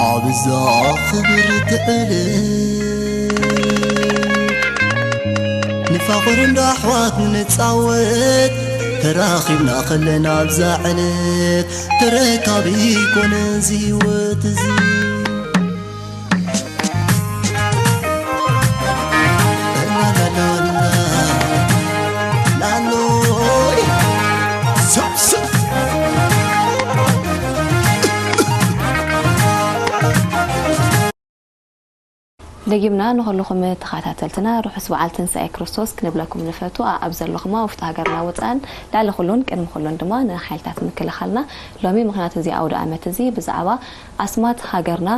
ኣብዛ ክብርቲ ዕለት ንፋቕር እንዳ ኣሕዋት ንጻወት፣ ተራኺብና ከለና ኣብዛ ዕለት፣ ተረካቢ ይኮነ እዚ ህይወት እዚ። ላሎይ፣ ሰብ፣ ሰብ። ደጊምና ንኹልኹም ተኸታተልትና ርሑስ በዓል ትንሳኤ ክርስቶስ ክንብለኩም ንፈቱ። ኣብ ዘለኹማ ውሽጢ ሃገርና ወፃእን፣ ልዕሊ ኩሉን ቅድሚ ኩሉን ድማ ንሓይልታት ምክልኻልና ሎሚ፣ ምኽንያቱ እዚ ኣውደ ዓመት እዚ ብዛዕባ ኣስማት ሃገርና፣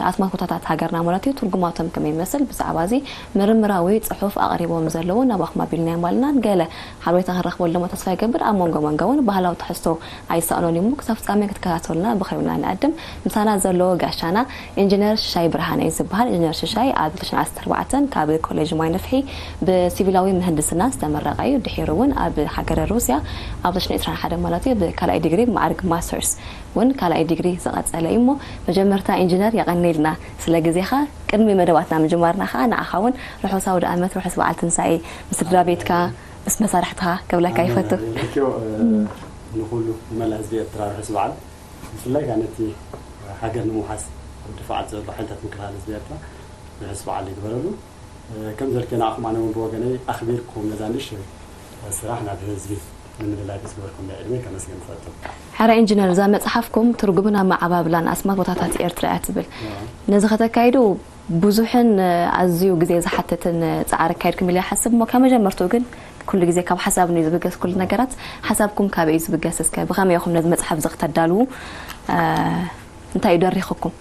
ኣስማት ቦታታት ሃገርና ማለት እዩ፣ ትርጉማቶም ከመይ ይመስል፣ ብዛዕባ እዚ ምርምራዊ ፅሑፍ ኣቕሪቦም ዘለዉ ናባኹም ኣቢልና የማልናን ገለ ሓበሬታ ክንረኽበሉ ድማ ተስፋ ይገብር። ኣብ መንጎ መንጎ እውን ባህላዊ ትሕዝቶ ኣይሳእኖን እዩ። ክሳብ ፍጻሜ ክትከታተሉና ብኽብሪ ንዕድም። ምሳና ዘሎ ጋሻና ኢንጂነር ሽሻይ ብርሃነ እዩ ዝበሃል። ኢንጂነር ሽሻይ ኣብ ክልተ ሽሕን ዓሰርተ ኣርባዕተን ካብ ኮሌጅ ማይ ነፍሒ ብሲቪላዊ ምህንድስና ዝተመረቐ እዩ። ድሒሩ እውን ኣብ ሃገረ ሩስያ ኣብ ክልተ ሽሕን ዕስራን ሓደን ማለት እዩ ብካልኣይ ዲግሪ ብማዕርግ ማስተርስ እውን ካልኣይ ዲግሪ ዝቐጸለ እዩ። እሞ መጀመርታ ኢንጂነር የቐንየልና ስለ ግዜኻ። ቅድሚ መደባትና ምጅማርና ኸኣ ንዓኻ እውን ርሑስ ኣውደ ዓመት፣ ርሑስ በዓል ትንሳኤ ምስ ስድራ ቤትካ፣ ምስ መሳርሕትኻ ክብለካ ይፈቱ። ኣነ ንክዮ፣ እ፣ ንኹሉ ንመላእ ህዝቢ ኤርትራ ርሑስ በዓል፣ ብፍላይ ከኣ ነቲ ሃገር ንምውሓስ ኣብ ድፋዓት ዘሎ ሓይልታት ምክልኻል ህዝቢ ኤርትራ ርሑስ በዓል ይግበረሉ። እ፣ ከም ዘልክዮ ንዓኹም ኣነ እውን ብወገነይ ኣኽቢርኩም ነዛ ንእሽተይ ስራሕ ናብ ህዝቢ ንምልላይ ብዝገበርኩምለይ ዕድመ ከመስግን እፈቱ። ሕረ ኢንጂነር፣ እዛ መጽሓፍኩም ትርጉምን ኣመዓባብላን ኣስማት ቦታታት ኤርትራ እያ ትብል። ኣዎ። ነዚ ከተካይዱ ብዙሕን ኣዝዩ ግዜ ዝሓትትን ጻዕሪ ኣካይድኩም ኢለ ይሓስብ። እሞ ካብ መጀመርትኡ ግን ኩሉ ግዜ ካብ ሓሳብ እዩ ዝብገስ ኩሉ ነገራት። ሓሳብኩም ካበይ እዩ ዝብገስ? እስከ ብኸመይ ኢኹም ነዚ መጽሓፍ እዚ ክተዳልዉ፣ እ፣ እንታይ እዩ ደሪኹኩም?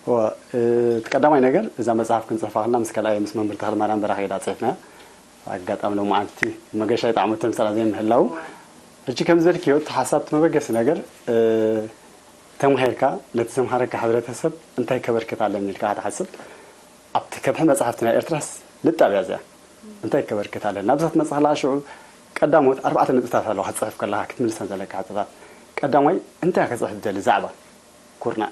እወ፣ እ፣ እቲ ቀዳማይ ነገር እዛ መጽሓፍ ክንጽሕፋ ከለና ምስ ካልኣይ ምስ መምህር ተኽለማርያም በራኺ ኢና ጽሒፍናያ። ኣጋጣሚ ሎማዓንቲ መገሻ ይጣዕሙ ተምሳላ ዘይምህላው። ሕጂ ከም ዝበልክዮ እቲ ሓሳብ እቲ መበገሲ ነገር፣ እ፣ ተማሂርካ ነቲ ዘምሃረካ ሕብረተሰብ እንታይ ከበርክት ኣለኒ ኢልካ ክትሓስብ ኣብቲ ከብሒ መጽሓፍቲ ናይ ኤርትራስ ልጣብያ እዚኣ እንታይ ከበርክት ኣለኒ? ናብዛ ትመጽእ ከለኻ ሽዑ ቀዳሞት ኣርባዕተ ነጥብታት ኣለዋ ክትጽሕፍ ከለኻ ክትምልሰን ዘለካ ሕቶታት። ቀዳማይ እንታይ ክጽሕፍ ዝደሊ ዛዕባ? ኩርናዕ።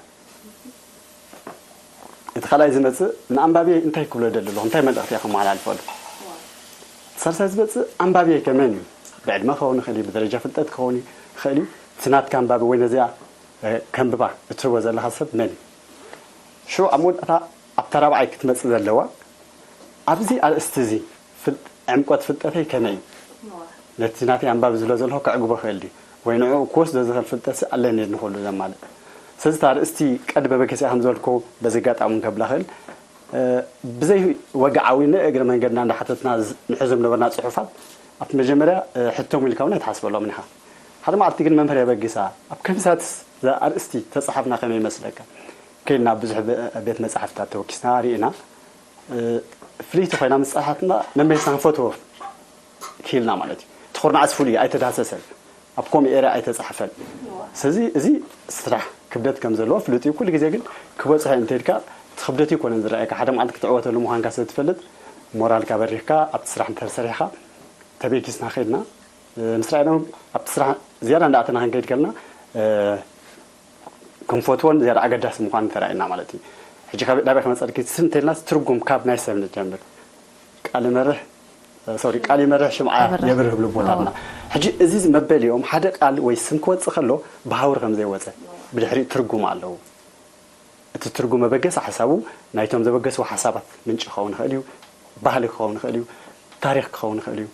እቲ ካልኣይ ዝመጽእ ንኣንባቢ እንታይ ክብሎ ደሊ ኣለኹ፣ እንታይ መልእኽቲ እየ ከመሓላልፈሉ? ሳልሳይ ዝመጽእ ኣንባቢ ከመን እዩ? ብዕድመ ክኸውን ይኽእል እዩ፣ ብደረጃ ፍልጠት ክኸውን ይኽእል እዩ። እቲ ናትካ ኣንባቢ ወይ ነዚኣ፣ እ፣ ከንብባ እትህቦ ዘለኻ ሰብ መን እዩ? ሽዑ ኣብ መወዳእታ ኣብታ ራብዓይ ክትመጽእ ዘለዋ ኣብዚ ኣርእስቲ እዚ ፍል-፣ ዕምቆት ፍልጠተይ ከመይ እዩ? ነቲ ናተይ ኣንባቢ ዝብሎ ዘለኹ ከዕግቦ ክእል ድዩ? ወይ ንዕኡ ክወስዶ ዝኽእል ፍልጠትሲ ኣለኒ ንኹሉ ዘማልእ? ስለዚ እታ ኣርእስቲ ቀንዲ መበገሲ እያ ከም ዝበልኩ በዚ ኣጋጣሚ እውን ከብላ ክእል። እ፣ ብዘይ ወግዓዊ ንእግረ መንገድና እንዳሓተትና ዝ-፣ ንሕዞም ነበርና ጽሑፋት ኣብቲ መጀመርያ፣ እ፣ ሕተሙ ኢልካ እውን ኣይትሓስበሎምን ኢኻ። ሓደ መዓልቲ ግን መምህር የበግሳ ኣብ ከምሳትስ እዛ ኣርእስቲ ተጻሓፍና ከመይ ይመስለካ? ከይድና ብዙሕ ብ-፣ ቤት መጻሕፍታት ተወኪስና ርኢና። እ፣ ፍልይቲ ኮይና ምስ ጸሓትና መመሊስና ክንፈትዎ ክኢልና ማለት እዩ። እቲ ኩርናዕስ ፍሉይ እዩ፣ ኣይተዳህሰሰን። ኣብ ኮም ኤርያ ኣይተጻሕፈን። ስለዚ እዚ ስራሕ ክብደት ከም ዘለዎ ፍሉጥ እዩ። ኩሉ ግዜ ግን ክበጽሖ እንተ ኢልካ እቲ ክብደት ይኮነን ዝረኣየካ። ሓደ መዓልቲ ክትዕወተሉ ምዃንካ ስለ ትፈልጥ ሞራልካ በሪኽካ ኣብቲ ስራሕ እንተ ሰሪሕካ ተበጊስና ከይድና፣ እ፣ ምስ ረኣይና እውን ኣብቲ ስራሕ ዝያዳ እንዳኣተና ክንከይድ ከለና፣ እ፣ ክንፈትዎን ዝያዳ ኣገዳሲ ምዃኑ ተራእየና ማለት እዩ። ሕጂ ካብ ናበይ ክመጸልኪ ስም እንተልና ትርጉም ካብ ናይ ሰብ ንጀምር። ቃል ይመርሕ፣ ሶሪ፣ ቃል ይመርሕ ሽምዓ የብርህ። የብርህ ይብሉ ኣቦታትና። ሕጂ እዚ መበሊኦም ሓደ ቃል ወይ ስም ክወጽእ ከሎ ብሃውሪ ከም ዘይወጸ ብድሕሪኡ ትርጉም ኣለዎ። እቲ ትርጉም መበገሲ ሓሳቡ ናይቶም ዘበገስዎ ሓሳባት ምንጪ ክኸውን ይኽእል እዩ፣ ባህሊ ክኸውን ይኽእል እዩ፣ ታሪኽ ክኸውን ይኽእል እዩ፣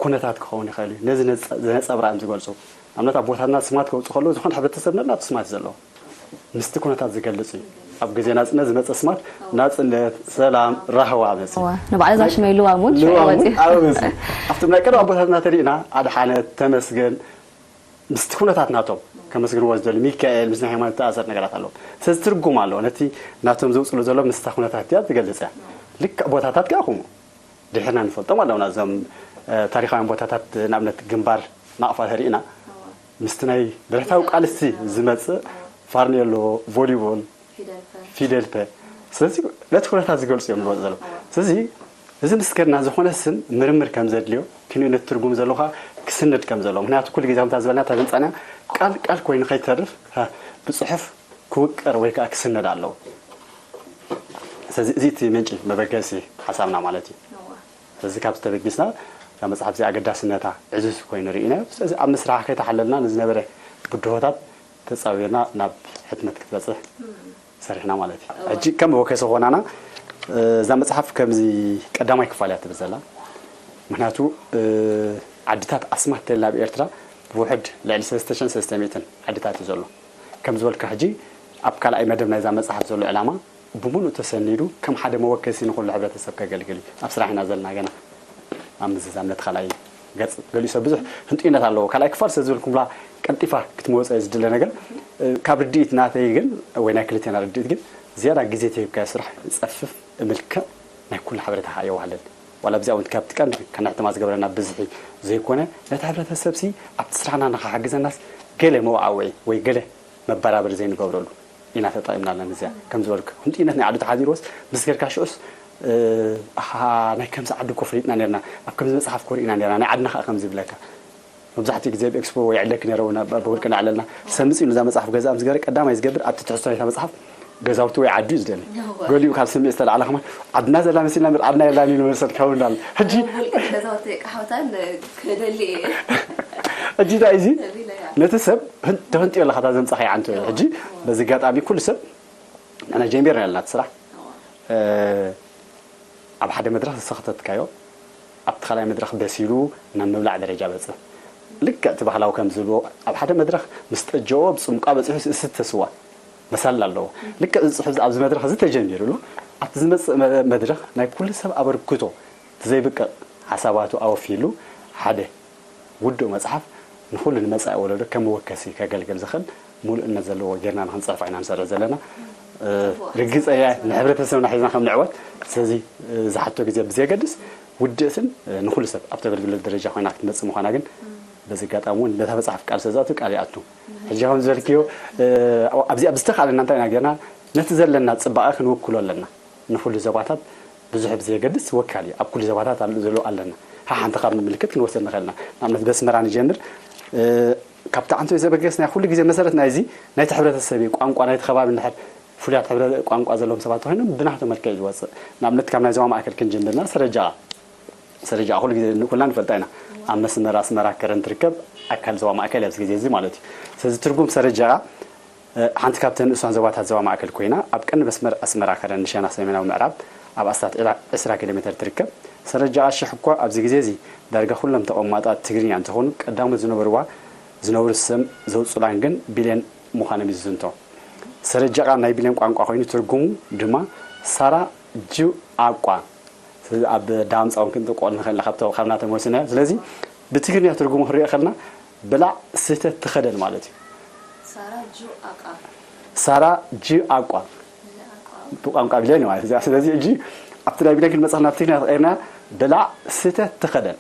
ኩነታት ክኸውን ይኽእል እዩ። ነዚ ነጸ-፣ ዘነጸብራ እዮም ዝገልጹ። ንኣብነት ኣቦታትና ስማት ከውጽኡ ከለዉ ዝኾነ ሕብረተሰብ ነናቱ ስማት እዩ ዘለዎ። ምስቲ ኩነታት ዝገልጽ እዩ። ኣብ ግዜ ናጽነት ዝመጸ ስማት ናጽነት፣ ሰላም፣ ራህዋ መጽእ። እዋ፣ ንባዕሉ እዛ ሽመይ ልዋም እውን ሽዑ ልዋም እውን ወጺኡ። ኣብኡ መጽእ። ኣብቶም ናይ ቀደም ኣቦታትና ተሪእና ኣድሓነት፣ ተመስገን፣ ምስቲ ኩነታት ናቶም ከመስግንዎ ዝደሊ ሚካኤል ምስ ናይ ሃይማኖት ተኣሰር ነገራት ኣለዎ። ስለዚ ትርጉም ኣለዎ። ነቲ ናቶም ዘውጽሉ ዘሎ ምስታ ኩነታት እያ ትገልጽ እያ። ልክዕ ቦታታት ከኣ ከምኡ ድሕርና ንፈልጦም ኣለውና። እዞም፣ እ፣ ታሪኻውያን ቦታታት ንኣብነት ግንባር ናቕፋ ተሪእና ምስቲ ናይ ብረታዊ ቃልሲ ዝመጽእ ፋርኔሎ፣ ቮሊቦል፣ ፊደል ፐ። ፊደል ፐ። ስለዚ ነቲ ኩነታት ዝገልጹ እዮም ዝወጽኡ ዘለዉ። ስለዚ እዚ ምስ ከድና ዝኾነ ስም ምርምር ከም ዘድልዮ፣ ክንኡ ነቲ ትርጉም ዘለዎ ከዓ ክስነድ ከም ዘለዎ። ምኽንያቱ ኩሉ ግዜ ከምታ ዝበልና እታ ዘምጻእና ቃል ቃል ኮይኑ ከይተርፍ፣ ሃ፣ ብጽሑፍ ክውቀር ወይ ከዓ ክስነድ ኣለዎ። እዚ እቲ ምንጪ መበገሲ ሓሳብና ማለት እዩ። ስለዚ ካብ ዝተበጊስና እዛ መፅሓፍ እዚኣ ኣገዳስነታ ዕዙዝ ኮይኑ ርኢናዮ። ስለዚ ኣብ ምስራሕ ከይተሓለልና ንዝነበረ ብድሆታት ተፃዊርና ናብ ሕትመት ክትበፅሕ ሰሪሕና ማለት እዩ። ሕጂ ከም መወከሲ ኾናና እዛ መፅሓፍ ከምዚ ቀዳማይ ክፋል እያ ትብል ዘላ። ምክንያቱ ዓድታት ኣስማት ተልና ኣብ ኤርትራ ብውሕድ ልዕሊ ሰለስተ ሽሕን ሰለስተ ሚእትን ዓድታት እዩ ዘሎ። ከም ዝበልካ ሕጂ ኣብ ካልኣይ መደብ ናይዛ መፅሓፍ ዘሎ ዕላማ ብምሉእ ተሰኒዱ ከም ሓደ መወከሲ ንኹሉ ሕብረተሰብ ከገልግል እዩ። ኣብ ስራሕ ኢና ዘለና ገና ኣብ ምዝዛም ነቲ ካልኣይ ገጽ ገሊኡ ሰብ ብዙሕ ህንጡይነት ኣለዎ። ካልኣይ ክፋል ስለ ዝበልኩምላ ቀልጢፋ ክትመወፀ ዝድለ ነገር ካብ ርድኢት ናተይ ግን ወይ ናይ ክልቴና ርድኢት ግን ዝያዳ ግዜ ተሂብካዮ ስራሕ ጸፍፍ እምልክዕ ናይ ኩሉ ሓበሬታ ከዓ የዋህለል ዋላ ኣብዚኣ እውን ካብቲ ቀንዲ ከነሕተማ ዝገበረና ብዝሒ ዘይኮነ ነቲ ሕብረተሰብ ሲ ኣብቲ ስራሕና ንክሓግዘናስ ገለ መውዓውዒ ወይ ገለ መበራበሪ ዘይንገብረሉ ኢና ተጠቒምናለን እዚኣ ከም ዝበልኩ ህንጡይነት ናይ ዓዱ ተሓዲርዎስ ምስ ገርካ ሽዑስ ኣሃ ናይ ከምዚ ዓዲ እኮ ፈሊጥና ነርና ኣብ ከምዚ መፅሓፍ እኮ ርኢና ነርና ናይ ዓድና ከዓ ከምዚ ይብለካ መብዛሕትኡ ግዜ ኣብ ኤክስፖ ወይ ዕለክ ነረ እውን ብውልቅና ዕለልና ሰምፂ ኢሉ እዛ መፅሓፍ ገዛ ምስ ገረ ቀዳማይ ዝገብር ኣብቲ ትሕዝቶ ናይታ መፅሓፍ ገዛውቲ ወይ ዓዱ እዩ ዝደሊ ገሊኡ ካብ ስምዒት ዝተላዕለ ከማን ዓድና ዘላ መሲልና ምር ዓድና የላን ኢሉ መልሰልካ እውን ኣሎ ሕጂ ሕጂ እንታይ እዚ ነቲ ሰብ ተፈንጥዮ ኣለካ እታ ዘምፃኸይ ዓንቶ እዩ ሕጂ በዚ ኣጋጣሚ ኩሉ ሰብ ንሕና ጀሚርና ኣለና እቲ ስራሕ ኣብ ሓደ መድረኽ ዝሰኽተትካዮ ኣብቲ ካልኣይ መድረኽ በሲሉ ናብ ምብላዕ ደረጃ በፅሕ ልክዕ እቲ ባህላዊ ከም ዝብልዎ ኣብ ሓደ መድረኽ ምስ ጠጀዎ ብፅምቋ በፂሑ ዝስተ ስዋ መሳልል ኣለዎ ልክዕ እዚ ፅሑፍ ኣብዚ መድረኽ እዚ ተጀሚሩሉ ኣብቲ ዝመፅእ መድረኽ ናይ ኩሉ ሰብ ኣበርክቶ እቲ ዘይብቅዕ ሓሳባቱ ኣወፊሉ ሓደ ውዱእ መፅሓፍ ንኹሉ ንመፃኢ ወለዶ ከም መወከሲ ከገልግል ዝኽእል ሙሉእነት ዘለዎ ጌርና ንክንፅሕፎ ኢና ንሰርሕ ዘለና። ርግፀ እየ ንሕብረተሰብና ሒዝና ከም ንዕወት። ስለዚ ዝሓቶ ግዜ ብዘየገድስ ውድእትን ንኹሉ ሰብ ኣብቲ ኣገልግሎት ደረጃ ኮይና ክትመፅእ ምዃና ግን በዚ ኣጋጣሚ እውን ነታ መፅሓፍ ቃል ስለዝኣቱ ቃል ይኣቱ። ሕጂ ከም ዝበልክዮ ኣብዚኣ ብዝተኻእለና እንታይ ኢና ጌርና ነቲ ዘለና ፅባቐ ክንውክሎ ኣለና። ንኹሉ ዞባታት ብዙሕ ብዘየገድስ ወካሊ ኣብ ኩሉ ዞባታት ኣሎ ኣለና። ሓንቲ ካብ ምልክት ክንወስድ ንኽእል ኢና። ንኣብነት በስመራ ንጀምር። ካብቲ ዓንቶ ዘበገስ ናይ ኩሉ ግዜ መሰረት ናይዚ ናይቲ ሕብረተሰብ እዩ። ቋንቋ ናይቲ ከባቢ እንድሕር ፍሉያት ሕብረ ቋንቋ ዘለዎም ሰባት ተኮይኖም ብናህቶ መልክዕ እዩ ዝወፅእ። ንኣብነት ካብ ናይ ዞባ ማእከል ክንጅምርና ሰረጃ ሰረጃ ኩሉ ግዜ ኩልና ንፈልጣ ኢና። ኣብ መስመር ኣስመራ ከረን ትርከብ ኣካል ዞባ ማእከል ኣብዚ ግዜ እዚ ማለት እዩ። ስለዚ ትርጉም ሰረጃ ሓንቲ ካብተን ንእሷን ዞባታት ዞባ ማእከል ኮይና፣ ኣብ ቀንዲ መስመር ኣስመራ ከረን ንሸና ሰሜናዊ ምዕራብ ኣብ ኣስታት ዕስራ ኪሎ ሜተር ትርከብ። ሰረጃ ኣሽሕ እኳ ኣብዚ ግዜ እዚ ዳርጋ ኩሎም ተቐማጣት ትግርኛ እንትኾኑ፣ ቀዳሞት ዝነበርዋ ዝነብሩ ስም ዘውፅላን ግን ቢሌን ምዃኖም እዩ ዝዝንቶ። ሰረጃ ቃል ናይ ቢሌን ቋንቋ ኮይኑ ትርጉሙ ድማ ሳራ ጅ ኣቋ ስለዚ ኣብ ዳምፃ እውን ክንጥቆል ንኽእል ኢና ካብቶም ካብ ናቶም ወሲና እያ ስለዚ ብትግርኛ ትርጉሙ ክንሪኦ ከለና ብላዕ ስተ ትኸደን ማለት እዩ ሳራ ጁ ኣቃ ሳራ ጅ ኣቋ ብቋንቋ ቢሌን ማለት እዚኣ ስለዚ እጂ ኣብቲ ናይ ቢሌን ክንመፅእ ናብ ትግርኛ ተቐይርና ብላዕ ስተ ትኸደን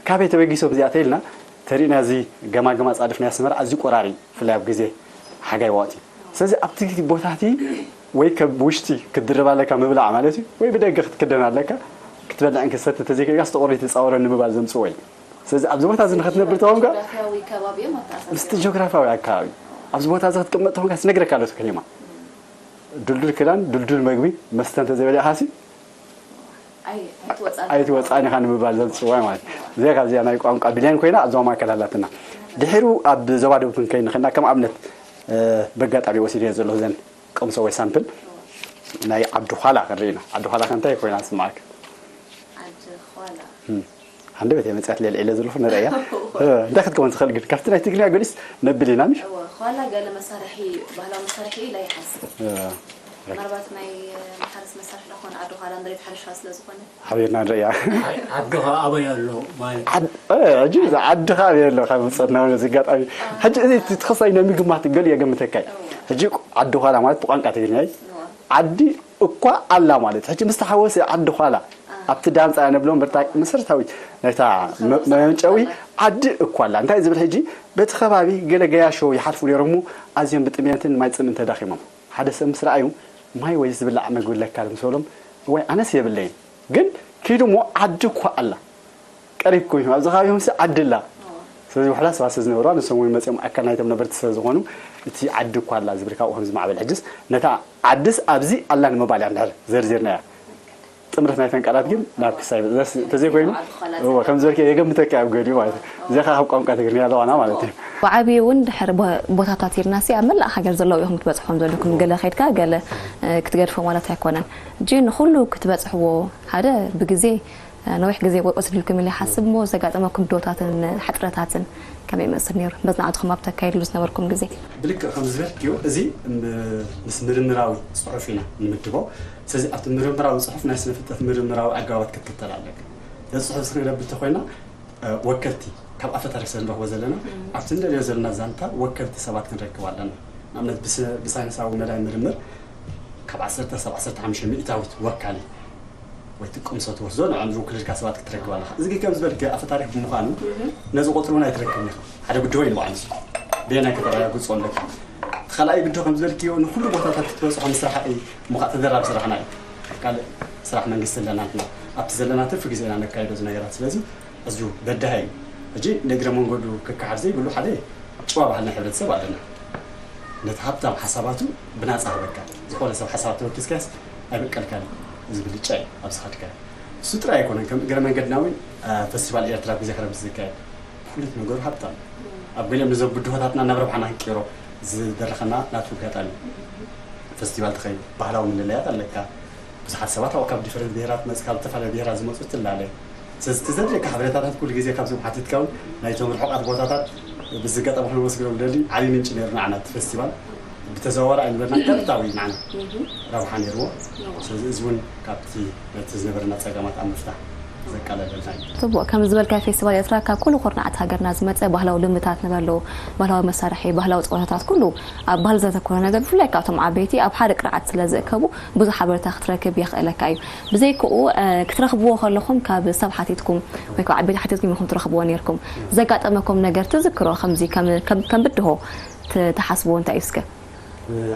ካበይ ተበጊሶም እዚኣ ተይልና ተሪእና እዚ ገማግማ ፃድፍ ናይ ኣስመራ ኣዝዩ ቆራሪ ብፍላይ ኣብ ግዜ ሓጋይ ወቕቲ ስለዚ ኣብቲ ቦታቲ ወይ ከም ውሽጢ ክትድርብ ኣለካ ምብላዕ ማለት እዩ ወይ ብደገ ክትክደን ኣለካ ክትበልዕን ክትሰቲ ተዘይክእልካ ዝተቆሪ ተፃወረ ንምባል ዘምፅዎ እዩ ስለዚ ኣብዚ ቦታ እዚ ንክትነብር ተኾንካ ጂኦግራፊያዊ ከባቢ እዮም ኣተኣሳሲሮም ምስቲ ጂኦግራፊያዊ ኣካባቢ ኣብዚ ቦታ እዚ ክትቅመጥ ተኾንካ ስነግረካ ኣሎ እቲ ከሊማ ድልዱል ክዳን ድልዱል መግቢ መስተ እንተዘይበሊዕካሲ ኣይትወፃን ኢኻ ንምባል ዘምፅዋ ማለት እዚኣ ካብዚኣ ናይ ቋንቋ ብሌን ኮይና ኣብ ዞባ ማእከል ኣላትና ድሕሩ ኣብ ዞባ ደቡብ ክንከይ ንኽእልና ከም ኣብነት በጋጣሚ ወሲደ ዘለኹ ዘን ቅምሶ ወይ ሳምፕል ናይ ዓዲ ዃላ ክንርኢ ኢና ዓዲ ዃላ ከ እንታይ ኮይና ስማዓክ ሃንደበት እየ መፅያት ሌልዒለ ዘለኹ ንርእያ እንታይ ክትከውን ትኽእል ግን ካብቲ ናይ ትግርኛ ገሊስ ነብል ኢና ምሽ ኳላ ገለ መሳርሒ ባህላዊ መሳርሒ ኢላ ይሓስብ ምናልባት ናይ መሓረስ መሳርሒ ዶ ክኾነ ዓዲ ኳላ መሬት ሓሪሻ ስለ ዝኾነ ሓቢርና ንርእያ ዓዲ ኸ ኣበይ ኣሎ ማለት ዓዲ ኸ ኣበይ ኣሎ ካብ ምፀና እዚ ኣጋጣሚ ሕጂ እዚ ትኸሳይ ናይ ምግማት ገሉ የገምተካ እዩ ሕጂ ዓዲ ኳላ ማለት ብቋንቋ ትግርኛ እዩ ዓዲ እኳ ኣላ ማለት ሕጂ ምስ ተሓወሰ ዓዲ ኳላ ኣብቲ ዳምፃ ነብሎም በርታ መሰረታዊት ናይታ መመንጨዊ ዓዲ እኳ ኣላ እንታይ ዝብል ሕጂ በቲ ከባቢ ገለ ገያሾ ይሓልፉ ነይሮም ኣዝዮም ብጥምየትን ማይ ፅምን ተዳኺሞም ሓደ ሰብ ምስ ረኣዩ ማይ ወይ ዝብላዕ መግቢ ኣለካ ዝምሰሎም እዋይ ኣነስ የብለይን ግን ኪዱ እሞ ዓዲ እኳ ኣላ ቀሪብ ኮይኑ ኣብዚ ከባቢኹምሲ ዓዲ ኣላ ስለዚ ውሕዳት ሰባት ስለ ዝነበሩ ንሶም እውን መፂኦም ኣካል ናይቶም ነበርቲ ስለ ዝኾኑ እቲ ዓዲ እኳ ኣላ ዝብል ካብኡ ከም ዝማዕበል ሕጅስ ነታ ዓድስ ኣብዚ ኣላ ንምባል እያ እንድሕር ዘርዚርናያ ጥምረት ናይተን ቃላት ግን ናብ ክሳይ በፅሕ ተዘይኮይኑ እዎ ከም ዝበልከ የገምተካ ኣብ ገሊኡ ማለት እዩ። እዚ ከዓ ካብ ቋንቋ ትግርኛ ኣለዋና ማለት እዩ። ብዓብዩ እውን ድሕር ቦታታት ኢልናሲ ኣብ መላእ ሃገር ዘለዉ ኢኹም ክትበፅሕዎም ዘለኩም። ገለ ከድካ ገለ ክትገድፎ ማለት ኣይኮነን። እጂ ንኩሉ ክትበፅሕዎ ሓደ ብግዜ ነዊሕ ግዜ ወስድልኩም ኢለ ይሓስብ እሞ ዘጋጠመኩም ዶታትን ሕፅረታትን ከመይ ይመስል ነይሩ? መፅናዕትኹም ኣብ ተካይድሉ ዝነበርኩም ግዜ። ብልክዕ ከም ዝበልክዮ እዚ ምስ ምርምራዊ ፅሑፍ ኢና ንምድቦ። ስለዚ ኣብቲ ምርምራዊ ፅሑፍ ናይ ስነ ፍልጠት ምርምራዊ ኣገባባት ክትክተል ኣለካ። ነዚ ፅሑፍ እዚ ክንረብ እንተኮይና ወከልቲ ካብ ኣፈ ታሪክ ስለ ንረክቦ ዘለና ኣብቲ ንደልዮ ዘለና ዛንታ ወከልቲ ሰባት ክንረክብ ኣለና። ንኣብነት ብሳይንሳዊ መዳይ ምርምር ካብ ዓሰርተ ክሳብ ዓሰርተ ሓሙሽተ ሚእታዊት ወካሊ ወይ ትቅምሶ ትወስዶ ንዕኡ ዝውክልልካ ሰባት ክትረክብ ኣለካ። እዚ ግን ከም ዝበልክ ኣፈ ታሪክ ብምዃኑ ነዚ ቁፅሪ እውን ኣይትረክብን ኢኻ። ሓደ ብድሆ እዩ ንባዕሉ ንሱ። በየናይ ከተረጋግጾ ኣለካ። እቲ ካልኣይ ብድሆ ከም ዝበልክዮ ንኩሉ ቦታታት ክትበፅሖ ምስራሕ እዩ። እሞ ከዓ ተደራቢ ስራሕና እዩ። ካልእ ስራሕ መንግስቲ ኣለና ንሕና። ኣብቲ ዘለና ትርፊ ግዜና ነካይዶ እዚ ነገራት። ስለዚ ኣዝዩ በዳሂ እዩ። ሕጂ ንእግረ መንገዱ ክከሓድ ዘይብሉ ሓደ ጭዋ ባህልና ሕብረተሰብ ኣለና። ነቲ ሃብታም ሓሳባቱ ብናፃ ህበካ። ዝኾነ ሰብ ሓሳብ ተወኪስካስ ኣይበቀልካን እዩ። እዚ ብልጫ እዩ ኣብ ዝኸድካዮ። እሱ ጥራይ ኣይኮነን፣ ከም እግረ መንገድና እውን ፈስቲቫል ኤርትራ ኣብ ግዜ ክረምቲ ዝካየድ ኩሉ እቲ ነገሩ ሃብታም እዩ። ኣብ ገሊኦም ነዞም ብድሆታትና ናብ ረብሓና ክቅይሮ ዝደረኸና ናቱ ኣጋጣሚ እዩ። ፈስቲቫል ትኸይድ፣ ባህላዊ መለለያት ኣለካ። ብዙሓት ሰባት ኣብኡ ካብ ዲፈረንት ብሄራት መጽ ካብ ዝተፈላለዩ ብሄራት ዝመጹ ትላለ። ስለዚ እቲ ዘድልየካ ሓበሬታታት ኩሉ ግዜ ካብዞም ሓቲትካ እውን ናይቶም ርሑቃት ቦታታት ብዚ ኣጋጣሚ ክነመስግኖም ንደሊ። ዓብዪ ምንጪ ነይሩ ንዓና እቲ ፈስቲቫል። ብተዘዋዋሪ ኣይንበልና ቀጥታዊ ንዓና ረብሓ ነይርዎ። ስለዚ እዚ እውን ካብቲ ነቲ ዝነበረና ጸገማት ኣብ ምፍታሕ ዘቃለለልና እዩ። ጽቡቕ፣ ከም ዝበልካዮ ፌስቲቫል ኤርትራ ካብ ኩሉ ኩርናዓት ሃገርና ዝመጸ ባህላዊ ልምድታት ንበሎ፣ ባህላዊ መሳርሒ፣ ባህላዊ ጸወታታት ኩሉ ኣብ ባህሊ ዘተኮረ ነገር ብፍላይ ካብቶም ዓበይቲ ኣብ ሓደ ቅርዓት ስለ ዝእከቡ ብዙሕ ሓበሬታ ክትረክብ የኽእለካ እዩ። ብዘይክኡ ክትረኽብዎ ከለኹም ካብ ሰብ ሓቲትኩም ወይ ካብ ዓበይቲ ሓቲትኩም ኢኹም ትረኽብዎ ነይርኩም። ዘጋጠመኩም ነገር ትዝክሮ ከምዚ ከም ብድሆ ትሓስብዎ እንታይ እዩ እስከ?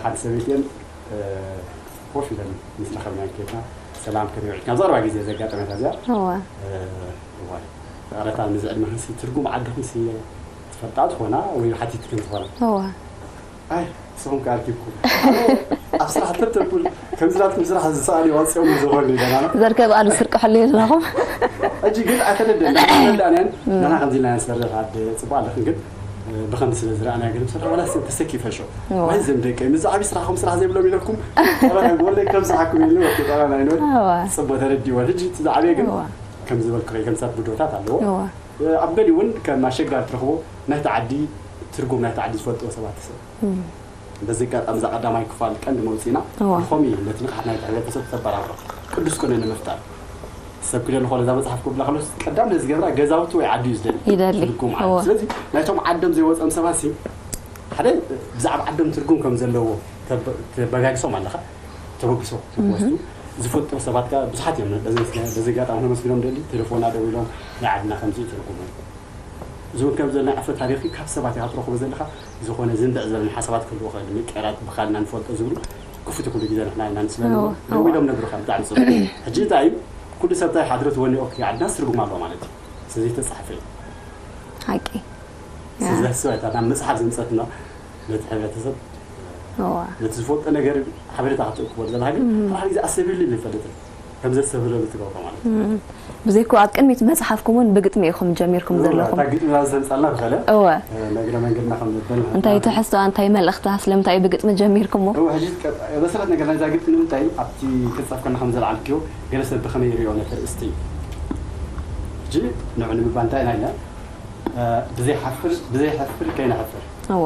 ሓንቲ ሰበይተን ኮፍ ኢለን ምስ ረኸብና ኬድና ሰላም ከመይ ውዒልካ? ኣብዚ ቀረባ ግዜ ዘጋጠመት እዚኣ። እዋ። እዋ። ፍቕረታ ነዚ ዕድመኽንሲ ትርጉም ዓድኽንሲ ትፈልጣ ትኾና ወይ ሓቲትክን ትኾና? እዋ። ኣይ ንስኹም ከ ኣርኪብኩም ኣብ ስራሕ ተተኩል ከምዚ ናትኩም ስራሕ ዝሰኣሉ ይዋፅኦም ዝኾኑ ይለና። ዘርከብ ኣሉ ስርቂ ሕሉ የለኹም። ሕጂ ግን ኣይተረደናን ኣይተረዳእናን። ንሕና ከምዚ ኢልና ንሰርሕ ኣደ ፅቡቅ ኣለኽን ግን ብኸምዚ ስለ ዝረኣና ግን ንሰርሕ ዋላ ሰብ ተሰኪፈ ሾ ዋይ ዘም ደቀይ ምስ ዓብዪ ስራሕኹም ስራሕ ዘይብሎም ኢለኩም ጠባና ወለይ ከም ስራሕኩም ኢሉ ወዲ ጠባና ይንበል። እዋ። ፅቡቅ ተረዲእዎ ሕጂ እቲ ዝዓበየ ግን እዋ። ከም ዝበልኩ ከምሳት ብድሆታት ኣለዎ። እዋ። ኣብ ገሊኡ እውን ከም ኣሸጋሪ ትረኽቦ ናይቲ ዓዲ ትርጉም ናይቲ ዓዲ ዝፈልጥዎ ሰባት ትስእ። በዚ ኣጋጣሚ እዛ ቀዳማይ ክፋል ቀንዲ መውፅኢና እዋ። ንኸምኡ እዩ ነቲ ንቕሓት ናይቲ ሕብረተሰብ ተበራብሮ ቅዱስ ኩነ ንምፍጣር። ሰብ ክደሊ ከሎ እዛ መፅሓፍ ክብላ ከሎስ ቀዳም ነዚ ገብራ ገዛውቲ ወይ ዓዲ እዩ ዝደሊ። ይደሊ። ትርጉም ዓዲ። እዋ። ስለዚ ናይቶም ዓዶም ዘይወፀም ሰባት ሲ ሓደ ብዛዕባ ዓዶም ትርጉም ከም ዘለዎ ተበ- ተበጋግሶም ኣለኻ። ተበግሶ ዝወስዱ ዝፈልጡ ሰባት ከ ብዙሓት እዮም። በዚ በዚ ኣጋጣሚ ከመስግኖም ደሊ ቴሌፎና ደዊሎም ናይ ዓድና ከምዚ እዩ ትርጉሙ። እዚ እውን ከም ዘሎ ናይ ኣፈ ታሪኺ ካብ ሰባት ኢኻ ትረኽቦ ዘለኻ። ዝኾነ ዝንብዕ ዝበለን ሓሳባት ክህልዎ ይኽእል ምቅያራት ብኻልና ንፈልጦ ዝብሉ ክፉት ኩሉ ግዜ ንሕና ኢና ንስለ እዎ፣ እዎ። ደዊሎም ነግሩኻ ብጣዕሚ ጽቡቕ። ሕጂ እንታይ እዩ ኩሉ ሰብ እንታይ ሓድረት ወኒኦ ክዓድናስ ትርጉም ኣለዎ ማለት እዩ። ስለዘይተጻሕፈ እዩ። ሓቂ። ስለዚ ሕስብ ኣይታ ናብ መጽሓፍ ዝምጸትና ነቲ ሕብረተሰብ እዋ። ነቲ ዝፈልጦ ነገር ሓበሬታ ክትእክቦ ዘለካ ግን ሓደ ግዜ ኣሰቢሉ ይፈልጥን ከም ዘሰብለሉ ትገብሮ ማለት እዩ። ብዘይኮ ኣብ ቅድሚት መፅሓፍኩም እውን ብግጥሚ ኢኹም ጀሚርኩም ዘለኹም። እታ ግጥሚ ናብ ዘምፃልና ብኸለ እወ። ነግረ መንገድና ከም ንበል እንታይ ትሕዝቶኣ እንታይ መልእኽታ ስለምንታይ እዩ ብግጥሚ ጀሚርኩሞ? እወ ሕጂ መሰረት ነገር ናይዛ ግጥሚ ንምንታይ ኣብቲ ክፃፍ ከና ከም ዘልዓልክዮ ገለ ሰብ ብኸመይ ይሪኦ ነቲ ርእስቲ እዩ። ሕጂ ንዑ ንምባል እንታይ ኢና ኢልና ብዘይሓፍር ብዘይሐፍር ከይነሐፍር እወ።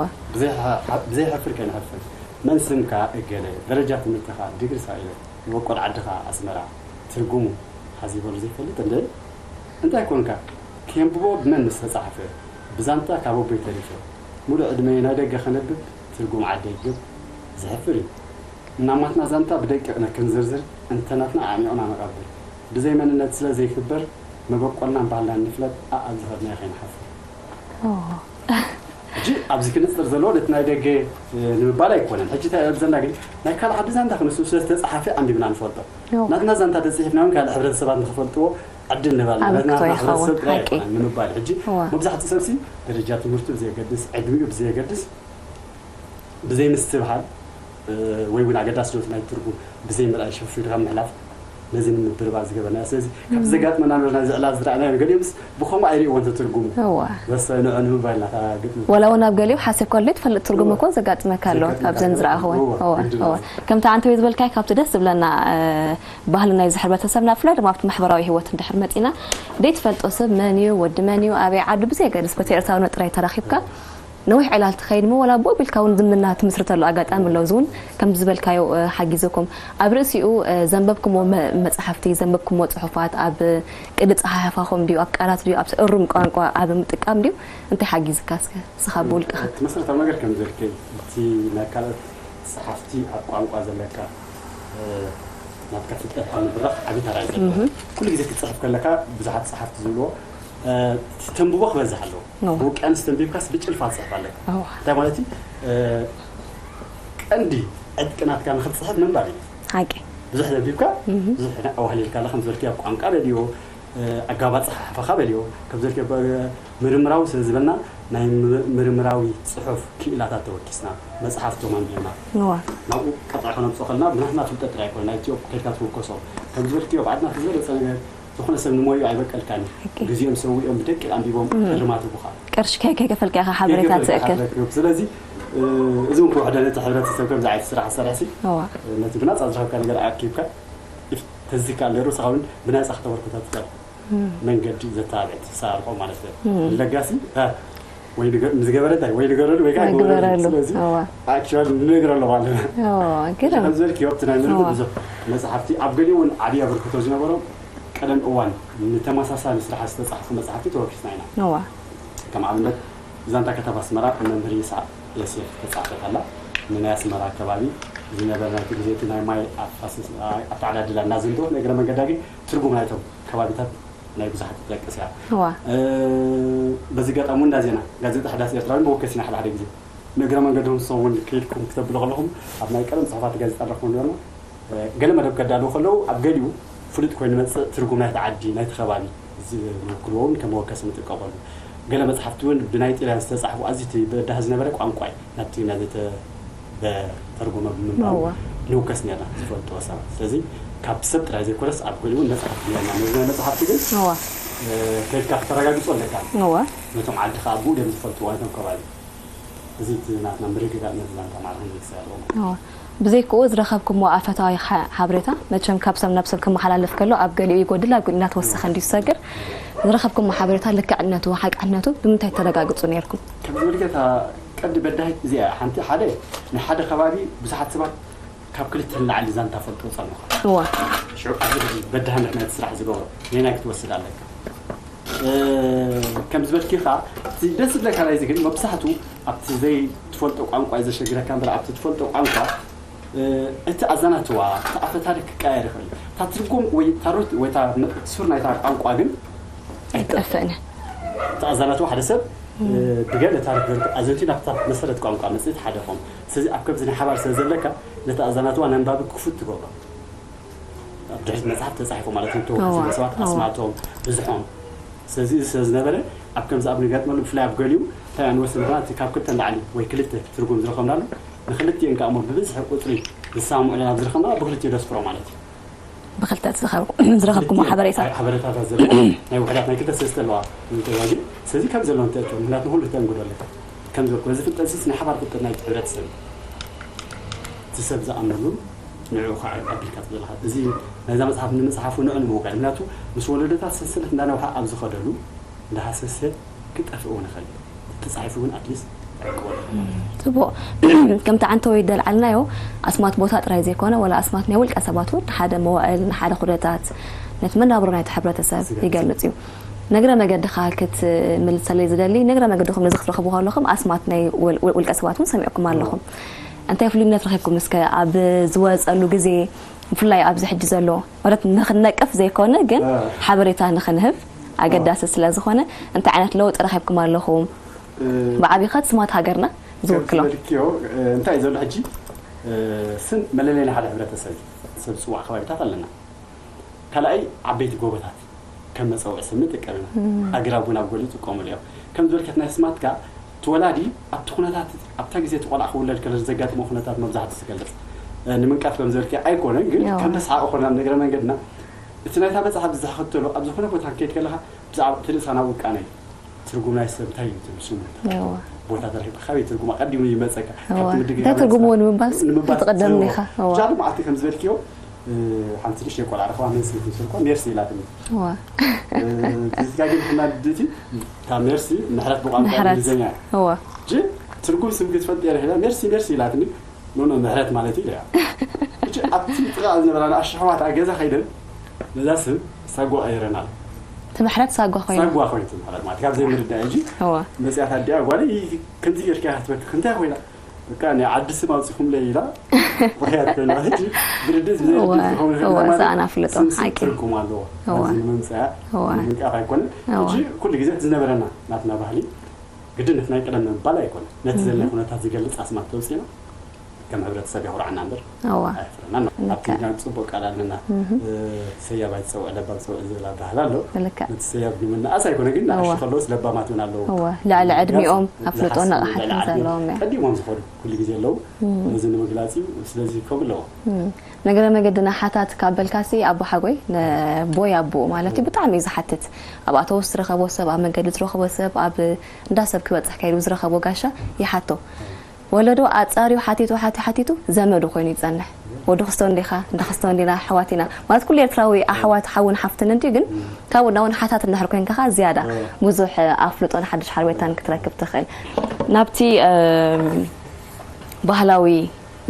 ብዘይሐፍር ከይነሐፍር መን ስምካ እገለ ደረጃ ትምህርትኻ ዲግሪ ሳኢለ መበቆል ዓድኻ ኣስመራ ትርጉሙ ሓዚ በሉ ዘይፈልጥ እንደ እንታይ ኮንካ ከየንብቦ ብመን ምስ ተጻሕፈ ብዛንታ ካብ ኣቦይ ተሪፈ ሙሉእ ዕድመየ ናይ ደገ ከነብብ ትርጉም ዓደይ ግብ ዝሕፍር እዩ። እናማትና ዛንታ ብደቂቕ ነክንዝርዝር እንተናትና ኣዕሚቕና ነቐብል ብዘይ መንነት ስለ ዘይክበር መበቆልናን ባህልናን ንፍለጥ ኣኣብ ዝኸድናዮ ከይንሓፍር። ሕጂ ኣብዚ ክንፅር ዘለዎ ነቲ ናይ ደገ ንምባል ኣይኮነን። ሕጂ እንታይ ኣብዘና ግን ናይ ካልእ ዓዲ ዛንታ ክንሱ ስለ ዝተፃሓፈ ኣንቢብና ንፈልጦ። ናትና ዛንታ ተፅሒፍና እውን ካልእ ሕብረተሰባት ንክፈልጥዎ ዕድል ንህብ ኣለና። ኣበርክቶ ናትና ይኸውን፣ ሕብረተሰብ ጥራይ ሓቂ። ኣይኮነን ንምባል ሕጂ እዋ። መብዛሕትኡ ሰብሲ ደረጃ ትምህርቱ ብዘየገድስ፣ ዕድሚኡ ብዘየገድስ፣ ብዘይ ምስትብሃል፣ እ፣ ወይ እውን ኣገዳስነቱ ናይ ትርጉም ብዘይ ምርኣይ ሸፊድካ ምሕላፍ ነዚ ንምብርባር ዝገበርና። ስለዚ ካብቲ ዘጋጥመና ነበርና፣ እዚ ዕላል ዝረኣናዮ፣ ገሊኦምስ ብኸምኡ ኣይርእይዎን ትርጉሙ። እዋ። በሰ ንዑ ንምባል ናታ ግጥሚ። ወላ እውን ኣብ ገሊኡ ሓሲብካ ኣሎ ትፈልጥ ትርጉም እዋ። እኮ ዘጋጥመካ ኣሎ። ዘጋጥመካ ካብዘን ኣሎ። ዝረኣኽወን። እዋ፣ እዋ፣ ግድን እዋ። እዩ። ከምቲ ኣንተ ወይ ዝበልካይ ካብቲ ደስ ዝብለና፣ እ፣ ባህልና እዩ ዝሕብረተሰብና፣ ብፍላይ ድማ ኣብቲ ማሕበራዊ ህይወት እንድሕር መጺና፣ ዘይትፈልጦ ሰብ መን እዩ፣ ወዲ መን እዩ፣ ኣበይ ዓዱ ብዘየገድስ በቲ ኤርትራውነት ጥራይ ተራኺብካ፣ ነዊሕ ዕላል ትኸይድ እሞ፣ ወላ ብኡ ቢልካ እውን ዝምድና ትምስርተሉ ኣጋጣሚ ኣሎ። እዚ እውን ከምዚ ዝበልካዮ፣ እ፣ ሓጊዙኩም። ኣብ ርእሲኡ፣ እ፣ ዘንበብኩምዎ መ-፣ መጽሓፍቲ፣ ዘንበብኩምዎ ጽሑፋት፣ ኣብ ቅዲ ጸሓሕፋኹም ድዩ፣ ኣብ ቃላት ድዩ፣ ኣብ እሩም ቋንቋ ኣብ ምጥቃም ድዩ፣ እንታይ ሓጊዝካ እስከ ንስኻ ብውልቅኻ? እቲ መሰረታዊ ነገር ከም ዘልከ፣ እቲ ናይ ካልኦት ጸሓፍቲ ኣብ ቋንቋ ዘለካ፣ እ፣ ናትካ ፍልጠት ኣብ ምብራኽ ዓቢ ተራ እዩ ዘለዎ። እህ። ኩሉ ግዜ ክትጽሕፍ ከለካ ብዙሓት ጸሓፍቲ ዝብልዎ፣ እ፣ ተንብቦ ክበዝሕ ኣለዎ። ኖ። ብውቅያኖስ ተንቢብካስ ብጭልፋ ትጽሕፍ ኣለካ። እዋ። እንታይ ማለት እዩ? እ፣ ቀንዲ ዕጥቂ ናትካ ንኽትጽሕፍ ምንባብ እዩ። ሓቂ። ብዙሕ ዘንቢብካ፣ እህ። ብዙሕ ኣዋህሊልካ ኣለካ። ከም ዝበልክዮ ኣብ ቋንቋ በልዮ፣ እ፣ ኣገባብ ኣጸሓሕፋኻ በልዮ። ከም ዝበልክዮ ብ-፣ ምርምራዊ ስለ ዝበልና ናይ ምር-፣ ምርምራዊ ጽሑፍ ክኢላታት ተወኪስና፣ መጽሓፍቶም ኣንቢብና። እዋ። ናብኡ ቀጥታ ከነምጽኦ ከለና ብናትና ፍልጠት ጥራይ ኣይኮነ፣ ናይቲ ከድካ ትውከሶም። ከም ዝበልክዮ ኣብ ዓድና ዝበለጸ ነገር ዝኾነ ሰብ ንሞዩ ኣይበቀልካን እዩ። ሓቂ። ግዜኦም ሰዊኦም ብደቂቕ ኣንቢቦም እም። እርማት ይቡኻ። ቅርሺ ከይ-፣ ከይከፈልካ ኢኻ ሓበሬታ ከይከፈልካ ትእክል። ትረክብ። ስለዚ፣ እ፣ እዚ እውን ክውሕደሉ እቲ ሕብረተሰብ ከምዚ ዓይነት ስራሕ ዝሰርሕ ሲ፣ እዋ። ነቲ ብናጻ ዝረኸብካ ነገር ኣኪብካ፣ ኢፍ-፣ ተዝካል ነይሩ፣ ንስኻ እውን ብናጻ ክተበርክቶ ትኽእል። እም። መንገዲ ዘተባብዕ ትሰራርሖ ማለት እዩ። እም። ለጋሲ፣ እ፣ ወይ ንገ-፣ ምስ ገበረ እንታይ፣ ወይ ንገረሉ ወይ ከዓ ወይ ግበረሉ። ግበረሉ። ስለዚ እዋ። ኣክቹዋሊ ንነግረሉ ማለት ነው። እዋ፣ ግርም። ከም ዝበልክዮ ኣብቲ ናይ ምርምር እዋ። ብዙሕ መጽሓፍቲ ኣብ ገሊኡ እውን ዓብዪ ኣበርክቶ ዝነበሮም ቀደም እዋን ንተመሳሳሊ ስራሕ ዝተጻሕፉ መጽሓፍቲ ተወኪስና ኢና። እዋ። ከም ኣብነት ዛንታ ከተማ ኣስመራ ብመምህር ይስሓቅ ዮሴፍ ተጻሕፈት ኣላ። ንናይ ኣስመራ ኣከባቢ ዝነበረ ናይቲ ግዜ እቲ ናይ ማይ ኣፋስስ፣ ኣተዓዳድላ እናዘንተወት ንእግረ መንገዳ ግን ትርጉም ናይቶም ከባቢታት ናይ ብዙሓት ትጠቅስ እያ። እዋ። እ፣ በዚ ኣጋጣሚ እውን እንዳ ዜና ጋዜጣ ሓዳስ ኤርትራዊ መወከሲና ሓደ ሓደ ግዜ ንእግረ መንገድኩም ንስኹም እውን ከይድኩም ክተብሉ ከለኹም ኣብ ናይ ቀደም ጽሑፋት ጋዜጣ ንረኽቦ ነበርና። እ፣ ገለ መደብ ከዳልዉ ከለዉ ኣብ ገሊኡ ፍሉጥ ኮይኑ ይመጽእ ትርጉም ናይቲ ዓዲ ናይቲ ከባቢ ዝውክልዎ እውን ከም መወከሲ ንጥቀመሉ። ገለ መጽሓፍቲ እውን ብናይ ጢልያን ዝተጻሕፉ ኣዝዩ እቲ በዳሂ ዝነበረ ቋንቋ እዩ። ናብ ትግርኛ ዘይተተርጎመ ብምንባሩ እዋ። ንውከስ ነርና ዝፈልጥዎ ሰባት። ስለዚ ካብ ሰብ ጥራይ ዘይኮነስ ኣብ ገሊኡ እውን መጽሓፍቲ ነርና። ነዚ ናይ መጽሓፍቲ ግን እዋ። እ፣ ከይድካ ክተረጋግጾ ኣለካ። እዋ። ነቶም ዓድኻ ኣብኡ ድዮም ዝፈልጥዎ ነቶም ከባቢ። እዚ እቲ ናትና ምርግጋእ ነዚ ዛንታ ማዕረ ክንገልጽ ኣለዎ ማለት እዩ። እዋ። ብዘይክኡ ዝረኸብኩምዎ ኣፈታዊ ሓ-፣ ሓበሬታ መቸም ካብ ሰብ ናብ ሰብ ክመሓላለፍ ከሎ ኣብ ገሊኡ ይጎድል፣ ኣብ ገሊኡ እናተወሰኸ እንድዩ ዝሰግር። ዝረኸብኩምዎ ሓበሬታ ልክዕነቱ፣ ሓቅነቱ ብምንታይ ተረጋግጹ ነይርኩም? ከም ዝብል ጌታ ቀንዲ በዳሂት እዚኣ ሓንቲ ሓደ ንሓደ ከባቢ ብዙሓት ሰባት ካብ ክልተ ንላዕሊ ዛንታ ፈልጥዎ ጸንሑ። እዋ። ሽዑ ኣብዚ ሕጂ በዳህነት ናይቲ ስራሕ ዝገብሮ ነናይ ክትወስድ ኣለካ። እ፣ ከም ዝበልኪ ኸኣ እቲ ደስ ዝብለካ ናይዚ ግን መብዛሕትኡ ኣብቲ ዘይትፈልጦ ቋንቋ እዩ ዘሸግረካ እምበር ኣብቲ ትፈልጦ ቋንቋ፣ እ፣ እቲ ኣዘናትዋ፣ እቲ ኣፈታሪክ ክቀያየር ይኽእል እዩ። እታ ትርጉም ወይ እታ ሩት ወይ እታ ሱር ናይታ ቋንቋ ግን ኣይጠፍእን። እቲ ኣዘናትዋ ሓደ ሰብ፣ እ፣ ብገለ ታሪክ ዘርክ-፣ ኣዘንትዩ ናብታ መሰረት ቋንቋ መጽእ ሓደ ኾም። ስለዚ ኣብ ከምዚ ናይ ሓባር ስለ ዘለካ ነቲ ኣዘናትዋ ነንባቢ ክፉት ትገብሮ። ኣብ ድሕሪት መጽሓፍ ተጻሒፉ ማለት እዩ። ተወከሲ እዋ፣ ሰባት እዋ። ኣስማቶም፣ ብዝሖም። ስለዚ እዚ ስለ ዝነበረ ኣብ ከምዚ ኣብ ንገጥመሉ ብፍላይ ኣብ ገሊኡ እንታይ ኣንወስድ ንኽና እቲ ካብ ክልተ ንላዕሊ ወይ ክልተ ትርጉም ዝረኸብናሉ ንክልቲኤን ከኣ እሞ ብብዝሒ ቁጽሪ ዝሰማምዑ ናብ ዝረኸብና ብክልቲኡ ደስፍሮ ማለት እዩ። ብክልተ ዝረኸብ-፣ ዝረኸብኩሞ ሓበሬታ። ሓበሬታታት ዘለዎ ናይ ውሕዳት ናይ ክልተ ሰለስተ ኣለዋ። እንተዋጊ ስለዚ ከም ዘሎ እንተእትዎ ምክንያቱ ንኩሉ ክተንግዶ ኣለካ። ከም ዝበልኩ እዚ ፍልጠት እዚ ናይ ሓባር ፍልጠት ናይቲ ሕብረተሰብ እዩ። እቲ ሰብ ዝኣምነሉ ንዕኡ ከዓ ኣቢልካ ትብለኻ። እዚ ናይዛ መጽሓፍ ንምጽሓፉ ንዑ ንምውቃል። ምክንያቱ ምስ ወለዶታት ሰንሰለት እንዳነውሓ ኣብ ዝኸደሉ እንዳሃሰሰ ክጠፍእ እውን ይኽእል እዩ። ተጻሒፉ እውን ኣትሊስት ኣይቀወለ። ጽቡቕ። ከምቲ ዓንተወይ ደልዓልናዮ ኣስማት ቦታ ጥራይ ዘይኮነ፣ ወላ ኣስማት ናይ ውልቀ ሰባት እውን ንሓደ መዋእል፣ ንሓደ ኩነታት፣ ነቲ መናብሮ ናይቲ ሕብረተሰብ ዝገልጽ። ይገልጽ እዩ። ነግረ መገድኻ ክትምልሰለይ ዝደሊ፣ ነግረ መገድኹም ነዚ ክትረኽቡ ከለኹም ኣስማት ናይ ውል-፣ ውል-፣ ውልቀ ሰባት እውን ሰሚዕኩም ኣለኹም። እንታይ ፍሉይነት ረኺብኩም እስከ ኣብ ዝወጸሉ ግዜ፣ ብፍላይ ኣብዚ ሕጂ ዘሎ፣ ማለት ንኽንነቅፍ ዘይኮነ፣ ግን እ። ሓበሬታ ንኽንህብ ኣገዳሲ ስለ ዝኾነ፣ እንታይ ዓይነት ለውጢ ረኺብኩም ኣለኹም? እ። ብዓቢኻ ስማት ሃገርና ዝውክሎ። ከም ዝበልክዮ፣ እ፣ እንታይ እዩ ዘሎ ሕጂ? እ፣ ስም መለለይ ናይ ሓደ ሕብረተሰብ እዩ። ሰብ ዝጽዋዕ ከባቢታት ኣለና። ካልኣይ ዓበይቲ ጎቦታት። ከም መጸውዒ ስም ንጥቀም ኢና። ኣግራብ እውን ኣብ ገሊኡ ይጥቀሙሉ እዮም። ከም ዝበልከት ናይ ኣስማት ከኣ እቲ ወላዲ ኣብቲ ኩነታት ኣብታ ግዜ እቲ ቆልዓ ክውለድ ከሎ ዘጋጥሞ ኩነታት መብዛሕትኡ ዝገልጽ ንምንቃፍ ከም ዝበልከ ኣይኮነን፣ ግን ከም መስሓቂ ኮና ንግረ መንገድና እቲ ናይታ መጽሓፍ ዝተኸተሎ ኣብ ዝኾነ ቦታ ክንከይድ ከለኻ ብዛዕባ እቲ ርእሳ ናብ ውቃነ ትርጉም ናይ ሰብ እንታይ እዩ ትብል ስሙ ቦታ ተረኪብካ ካበይ ትርጉም ኣቐዲሙ ይመጸካ ካብቲ ምድግጋም እንታይ ትርጉምዎ ንምባል ንምባል ተቐደም ኢኻ ጃሉ መዓልቲ ከም ዝበልክዮ ሓንቲ ንእሽተይ ቆልዓ ረኸባ መንስቲ ትምስል እኳ ሜርሲ ኢላትኒ እዚጋ ግን ሕና ድቲ እታ ሜርሲ ምሕረት ብቋንቋ እንግሊዝኛ እዋ ጂ ትርጉም ስም ክትፈልጥ የረ ሜርሲ ሜርሲ ኢላትኒ ኖ ኖ ምሕረት ማለት እዩ ኢለያ እጂ ኣብቲ ጥቓ ዝነበራ ንኣሽሕዋት ገዛ ከይደን ነዛ ስም ሳጓ ቀይረናል ትምሕረት ሳጓ ኮይኑ ሳጓ ኮይኑ ትምሕረት ማለት ካብ ዘይምርዳእ እጂ መፅያት ኣዲኣ ጓለይ ከምዚ ጌርካ ክትበክኽ እንታይ ኮይና በቃ ናይ ዓዲ ስም ኣውፂኹምለይ ኢላ ብኽያት ኮይና ሕጂ ብርድስ ብዘይርድስ ዝኸውን እዋ፣ እዋ፣ ማለት እዛ ኣናፍልጦ፣ ስም ስም ሓቂ። ትርጉም ኣለዎ እዋ። ኣብዚ ንምምፅኣ እዋ። ንምንቃፍ ኣይኮነን እዋ። ሕጂ ኩሉ ግዜ እቲ ዝነበረና ናትና ባህሊ ግድነት ናይ ቀደም ምባል ኣይኮነን ነቲ ዘለ ኩነታት ዝገልፅ ኣስማት ተውፅና ከም ሕብረተሰብ የኹርዓና እምበር እዋ። ኣየፍረናን ኣብቲ ልክዕ። ኛ ፅቡቅ ቃል ኣለና ሰያብ ኣይትፀውዕ ለባም ፀውዕ ዝብል ኣባህል ኣሎ ልክዕ። ነቲ ሰያብ ንምንኣስ ኣይኮነ ግን ንኣሽ እዋ። ከለውስ ለባማት እውን ኣለዉ እዋ። ልዕሊ ዕድሚኦም ኣፍልጦ ዝሓስቡ ነቕሓትን ልዕሊ ዘለዎም እዮም ቀዲሞም ዝኸዱ ኩሉ ግዜ ኣለዉ ነዚ ንምግላፅ እዩ ስለዚ ከምኡ ኣለዎ እም። ነገረ መገድና ሓታት ካብ በልካሲ ኣቦ ሓጎይ ነቦይ ኣቦኡ ማለት እዩ ብጣዕሚ እዩ ዝሓትት ኣብ ኣተውስ ዝረኸቦ ሰብ ኣብ መንገዲ ዝረኸቦ ሰብ ኣብ እንዳ ሰብ ክበፅሕ ከይዱ ዝረኸቦ ጋሻ ይሓቶ ወለዶ ኣጻርዩ ሓቲቱ ሓቲ ሓቲቱ ዘመዱ ኮይኑ ይጸንሕ። ወዲ ክስቶ እንዲኻ፣ እንዳ ክስቶ እንዲና፣ ኣሕዋት ኢና። ማለት ኩሉ ኤርትራዊ ኣሕዋት ሓውን ሓፍትን እንድዩ፣ ግን ካብኡ ናውን ሓታት እንድሕር ኮይንካ ከኣ ዝያዳ ብዙሕ ኣፍልጦን ሓድሽ ሓርቤታን ክትረክብ ትኽእል። ናብቲ እም፣ ባህላዊ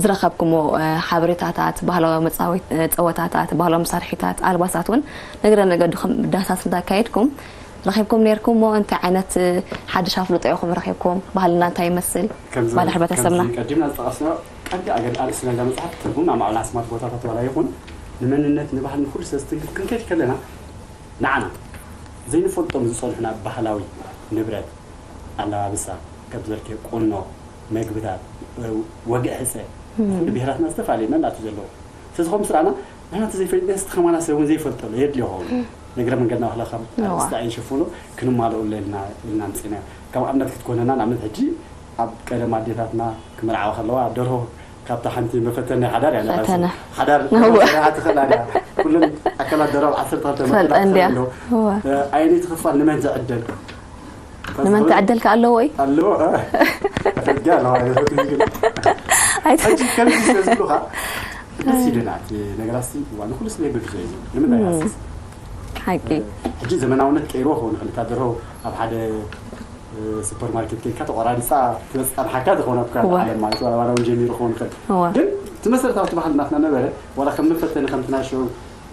ዝረኸብኩሞ እ፣ ሓበሬታታት፣ ባህላዊ መጻወት- እ፣ ጸወታታት፣ ባህላዊ መሳርሒታት፣ ኣልባሳት እውን ንግረ ነገድኹም ዳህሳስ እንዳካየድኩም ረኺብኩም ነይርኩሞ እንታይ ዓይነት ሓድሽ ኣፍልጦ ኢኹም ረኺብኩም? ባህልና እንታይ ይመስል? ባህሊ ሕብረተሰብና? ከምዚ ቀዲምና ዝጠቐስናዮ ቀንዲ ኣገል ኣርእስቲ ናይዛ መጽሓፍ ትርጉም ኣማዕበል ኣስማት ቦታታት ዋላ ይኹን ንመንነት ንባህሊ ንኹሉ ስለ ዝትንክፍ ክንከይድ ከለና ንዓና ዘይንፈልጦም ዝጸንሑና ባህላዊ ንብረት ኣለባብሳ ከም ዝበልከ ቁኖ መግብታት ወግዒ ሕጸ ኩሉ ብሄራትና ዝተፈላለየ መናቱ ዘለዎ ስለዚ ከም ስራና ንሕና እቲ ዘይፈልጥ ነስቲ ከማና ሰብ እውን ዘይፈልጠሉ የድልዮ ኸውን ንግረ መንገድና ዋላ ካብ ኣርእስቲ ኣይንሽፍኖ ክንማልኦ ኣለና ኢልና ምፅና ካብ ኣብነት ክትኮነና ንኣብነት ሕጂ ኣብ ቀደም ኣዴታትና ክምርዓዋ ከለዋ ደርሆ ካብታ ሓንቲ መፈተን ናይ ሓዳር እያ ፈተነ ሓዳር ትኽእል ኣያ ኩለን ኣካላት ደራብ ዓሰርተ ክልተ ትፈልጠ እንድያ ኣለዎ ኣየነይቲ ክፋል ንመን ትዕደል ንመን ትዕደል ከ ኣለዎ እዩ ኣለዎ ሕጂ ከምዚ ስለ ዝብሉኻ ደስ ኢሉና እቲ ነገራት ሲ ዋሉ ኩሉ ስለ ይብሉ እዩ ንምንታይ ሃስስ ሓቂ ሕጂ ዘመናውነት ቀይርዎ ክኸውን ይኽእል እታ ደርሆ ኣብ ሓደ ሱፐርማርኬት ከይድካ ተቆራሪፃ ትበፅፃ ንሓካ ዝኾነ እኳ እዋ። ዓለም ማለት ዋላ ዋላ እውን ጀሚሩ ክኸውን ይኽእል እዋ። ግን እቲ መሰረታዊ እቲ ባህሊ ናትና ነበረ ዋላ ከም መፈተኒ ከምቲ ናይ ሸው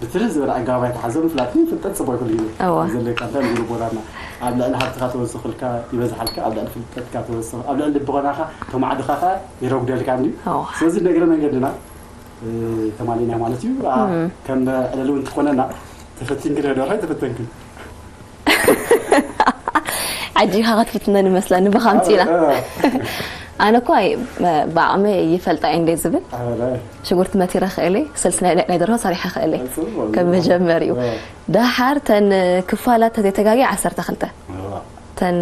ብትሪ ዝበለ ኣገባብ ኣይተሓዞ ምፍላጥ ግን ፍልጠት ፅቡቅ ኩሉ ግዜ እዋ። ዘለካ እንታይ ንብሉ ቦታትና ኣብ ልዕሊ ሃብትካ ተወስኽልካ ይበዝሓልካ ኣብ ልዕሊ ፍልጠትካ ተወስኽ ኣብ ልዕሊ ልቦናኻ ተማዕድኻ ከዓ ይረጉደልካ እንድዩ እዋ። ስለዚ ነግረ መንገድና ተማሊና ማለት እዩ ከም ዕለል እውን ትኾነና ተፈቲንክ ዶ ደርሆ ተፈተንክ ዓጂኻ ክትፍትነኒ መስለኒ ብኻ ኣምፂእና ኣነ እኳ ብዓቕመይ ይፈልጣ እየ እንደ ዝብል ሽጉርቲ መቲረ ክእል እየ ስልሲ ናይ ደርሆ ሰሪሐ ክእል እየ ከም መጀመሪኡ ደሓር ተን ክፋላት ተዘይተጋጊ ዓሰርተ ክልተ ተን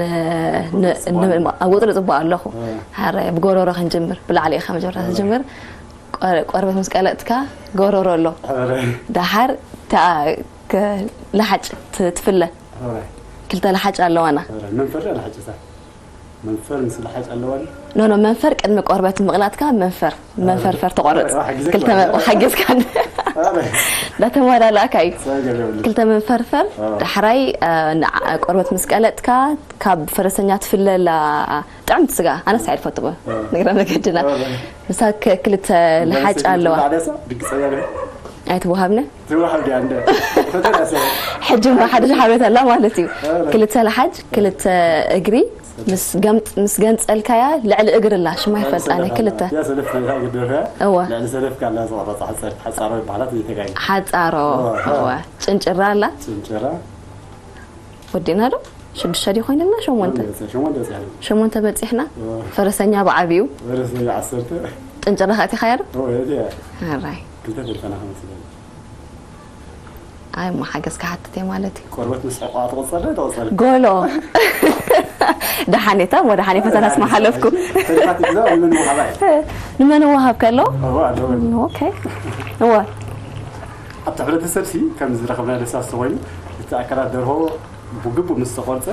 ኣብ ቁፅሪ ፅቡቅ ኣለኹ ሓረ ብጎሮሮ ክንጅምር ብላዕሊ ኢኻ መጀመርታ ትጅምር ቆርበት ምስ ቀለጥካ ጎሮሮ ኣሎ ደሓር ለሓጭ ትፍለ ክልተ ለሓጭ ኣለዋና መንፈር ለሓጭ መንፈር ምስ ለሓጭ ኣለዋኒ ኖ ኖ መንፈር ቅድሚ ቆርበት ምቕላጥካ መንፈር መንፈርፈር ተቆርፅ ክልተ ሓገዝካ እንዳተመላለእካ እዩ ክልተ መንፈርፈር ዳሕራይ ቆርበት ምስ ቀለጥካ ካብ ፈረሰኛ ትፍለላ ጥዕምቲ ስጋ ኣነስ ኣይድ ፈጥቦ ንግረ መገድና ምሳ ክልተ ለሓጭ ኣለዋ ኣይትወሃብነ ሕጂ ሓደ ሓበሬታ ኣላ ማለት እዩ ክልተ ለሓጭ ክልተ እግሪ ምስ ገንፀልካያ ልዕሊ እግሪ ኣላ ሽማ ይፈልጣነ ክልተ እወ ሓፃሮ እወ ጭንጭራ ኣላ ወዲእና ዶ ሽዱሽተ ድዩ ኮይንና ሸሞንተ ሸሞንተ በፂሕና ፈረሰኛ ብዓብዩ ጥንጭራ ከእቲኻያ ዶ ራይ ኣይ፣ እሞ ሓገዝ ክሓትት እየ ማለት እዩ። ቆርበት ምስ ዕቋ ትቆጸር ዶ ተቆጸር? ጎሎ። ደሓን እየ፣ እሞ ደሓን እየ፣ ፈተናስ ምሓለፍኩ። ፈተናት ግዛ ንመን ወሃባ እዩ? ንመን ወሃብ ከሎ? እዋ ኣለዎ። ኦኬ። እወ። ኣብቲ ሕብረተሰብ ሲ ከም ዝረኸብና ደሳስ ኮይኑ እቲ ኣካላት ደርሆ ብግቡእ ምስ ተቆርጸ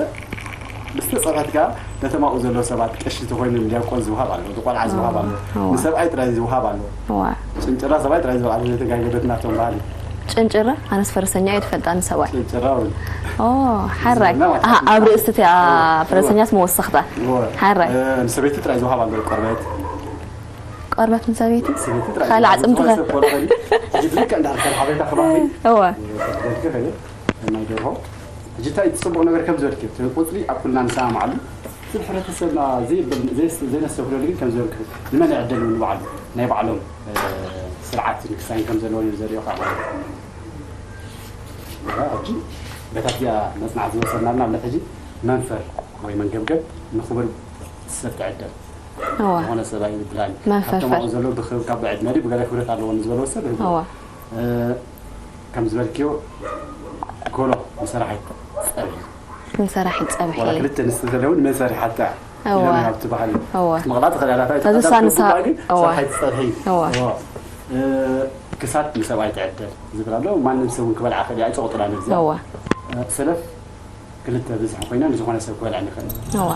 ምስ ተጸብሐት ከኣ ነቶም ኣብኡ ዘለዉ ሰባት ቀሺ ተኮይኑ ንዲያቆን ዝውሃብ ኣሎ፣ ንቆልዓ ዝውሃብ ኣሎ፣ እዋ። ንሰብኣይ ጥራይ ዝውሃብ ኣሎ። እወ። ጭንጭራ ሰብኣይ ጥራይ ዝበልዓ ዘይተጋገበት ናቶም ባህሊ። ጭንጭራ ኣነስ ፈረሰኛ እየ ዝፈልጣ ንሰብኣይ። ጭንጭራ እውን ኦ፣ ሓራይ። ዝብልና ማለት ኣሃ፣ እዩ። ኣብ ርእስቲ እቲኣ ፈረሰኛስ መወሰኽታ። እወ። ሓራይ። እ፣ ንሰበይቲ ጥራይ ዝውሃብ ኣሎ ቆርበት። ቆርበት ንሰበይቲ ሰበይቲ ጥራይ ካልእ ዝውሃብ ዓጽምቲ ዝኾነ ከ? ሰብ ቆርበት እዩ። ሕጂ ብልክዕ እንዳልከ ሓበሬታ ከባቢ እወ። ተደልከ ከየ ናይ ደርሆ። ሕጂ እንታይ እቲ ጽቡቕ ነገር ከም ዝበልክዮ እቲ ቁጽሪ ኣብ ኩልና ንሰማማዕ ማዕሉ እቲ ሕብረተሰብና ዘይብል ዘይስ- ዘይነስተብህለሉ ግን ከም ዝበልክ ንመን ይዕደል እውን ባዕሉ ናይ ባዕሎም እ፣ ስርዓት ንክሳይን ከም ዘለዎ እዮም ዘርእዩኻ ማለት እዩ። ሕጂ በታ እዚኣ መጽናዕቲ ዝወሰድና ንኣብነት ሕጂ መንፈር ወይ መንገብገብ ንኽቡር ሰብ ትዕደል እወ። ዝኾነ ሰብኣይ ይብላል መንፈርፈር። ካብቶም ኣብኡ ዘለዉ ብክብ ካብ ዕድመ ድዩ ብገለ ክብረት ኣለዎ ንዝበለዎ ሰብ ይህብዎ። እወ። እ፣ ከም ዝበልክዮ ጎሎ ንሰራሒት ጸብሒ ንሰራሒት ጸብሒ። ዋላ ክልተ ኣንስቲ ተለውን መን ሰሪሓታ እወ። ኢሎም እዮም ኣብቲ ባህሊ እወ። ክትመቕላ ትኽእል እያ። ናታ ተዝሳ ትቐደም ንሳ- ትብሃል ግን እወ። ሰራሒት ጸብሒ እወ። እወ። እ፣ ክሳድ ንሰብኣይ ትዕደል ዝብል ኣሎ። ማንም ሰብ እውን ክበልዓ ክእል እዩ። ኣይጸቕጡላ ነዚኣ። እወ። እ፣ ሰለፍ ክልተ ብዝሒ ኮይና ንዝኾነ ሰብ ክበልዓ ይኽእል። እወ።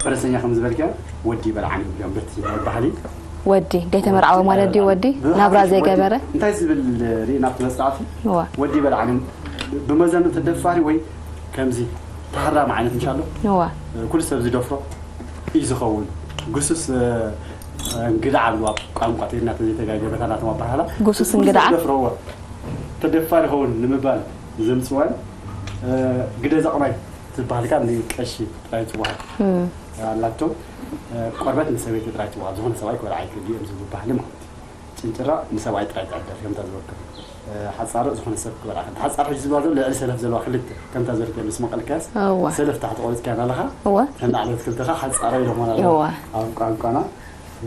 ፈረሰኛ ከም ዝበልካ ወዲ በልዓኒ ይብሎም በቲ ናይ ባህሊ ወዲ ዘይተመርዓወ ማለት ድዩ? ወዲ ናብራ ዘይገበረ? እንታይ ዝብል ርኢ ናብቲ መጽናዕቲ እወ። ወዲ በልዓኒ ብመዘኑ ተደፋሪ ወይ ከምዚ ተሃራሚ ዓይነት ምሻሎ እወ። ኩሉ ሰብ ዝደፍሮ እዩ ዝኸውን። ግሱስ እ፣ እንግዳ ኣሉ ኣብ ቋንቋ ትግርኛ ተዘይተጋገበታ ናቶም ኣባህላ ግሱስ እንግዳ? ዝደፍረዎ ተደፋሪ ኸውን ንምባል ዘምፅዋን እ፣ ግደ ዘቕማይ ትበሃል ካብ ንቀሺ ጥራይ ትበሃል እም። ኣላቶ እ፣ ቆርበት ንሰበይቲ ጥራይ ትበሃል ዝኾነ ሰብኣይ ክበልዓ ኣይክእል እዮም ዝብል ባህሊ ማለት እዩ። ጭንጭራ ንሰብኣይ ጥራይ ትዕደል ከምታ ዝበልኩ እ፣ ሓፃሮ ዝኾነ ሰብ ክበልዓ ከ ሓፃር ሕጂ ዝበሃል ዘሎ ልዕሊ ሰለፍ ዘለዋ ክልተ ከምታ ዘርገ ምስ መቐልካስ እወ። ሰለፍ ታሕቲ ቆሪፅካ ኣለኻ እወ። ተን ላዕለዎት ክልተኻ ሓፃሮ ኢሎማ ኣለዉ እወ። ኣብ ቋንቋና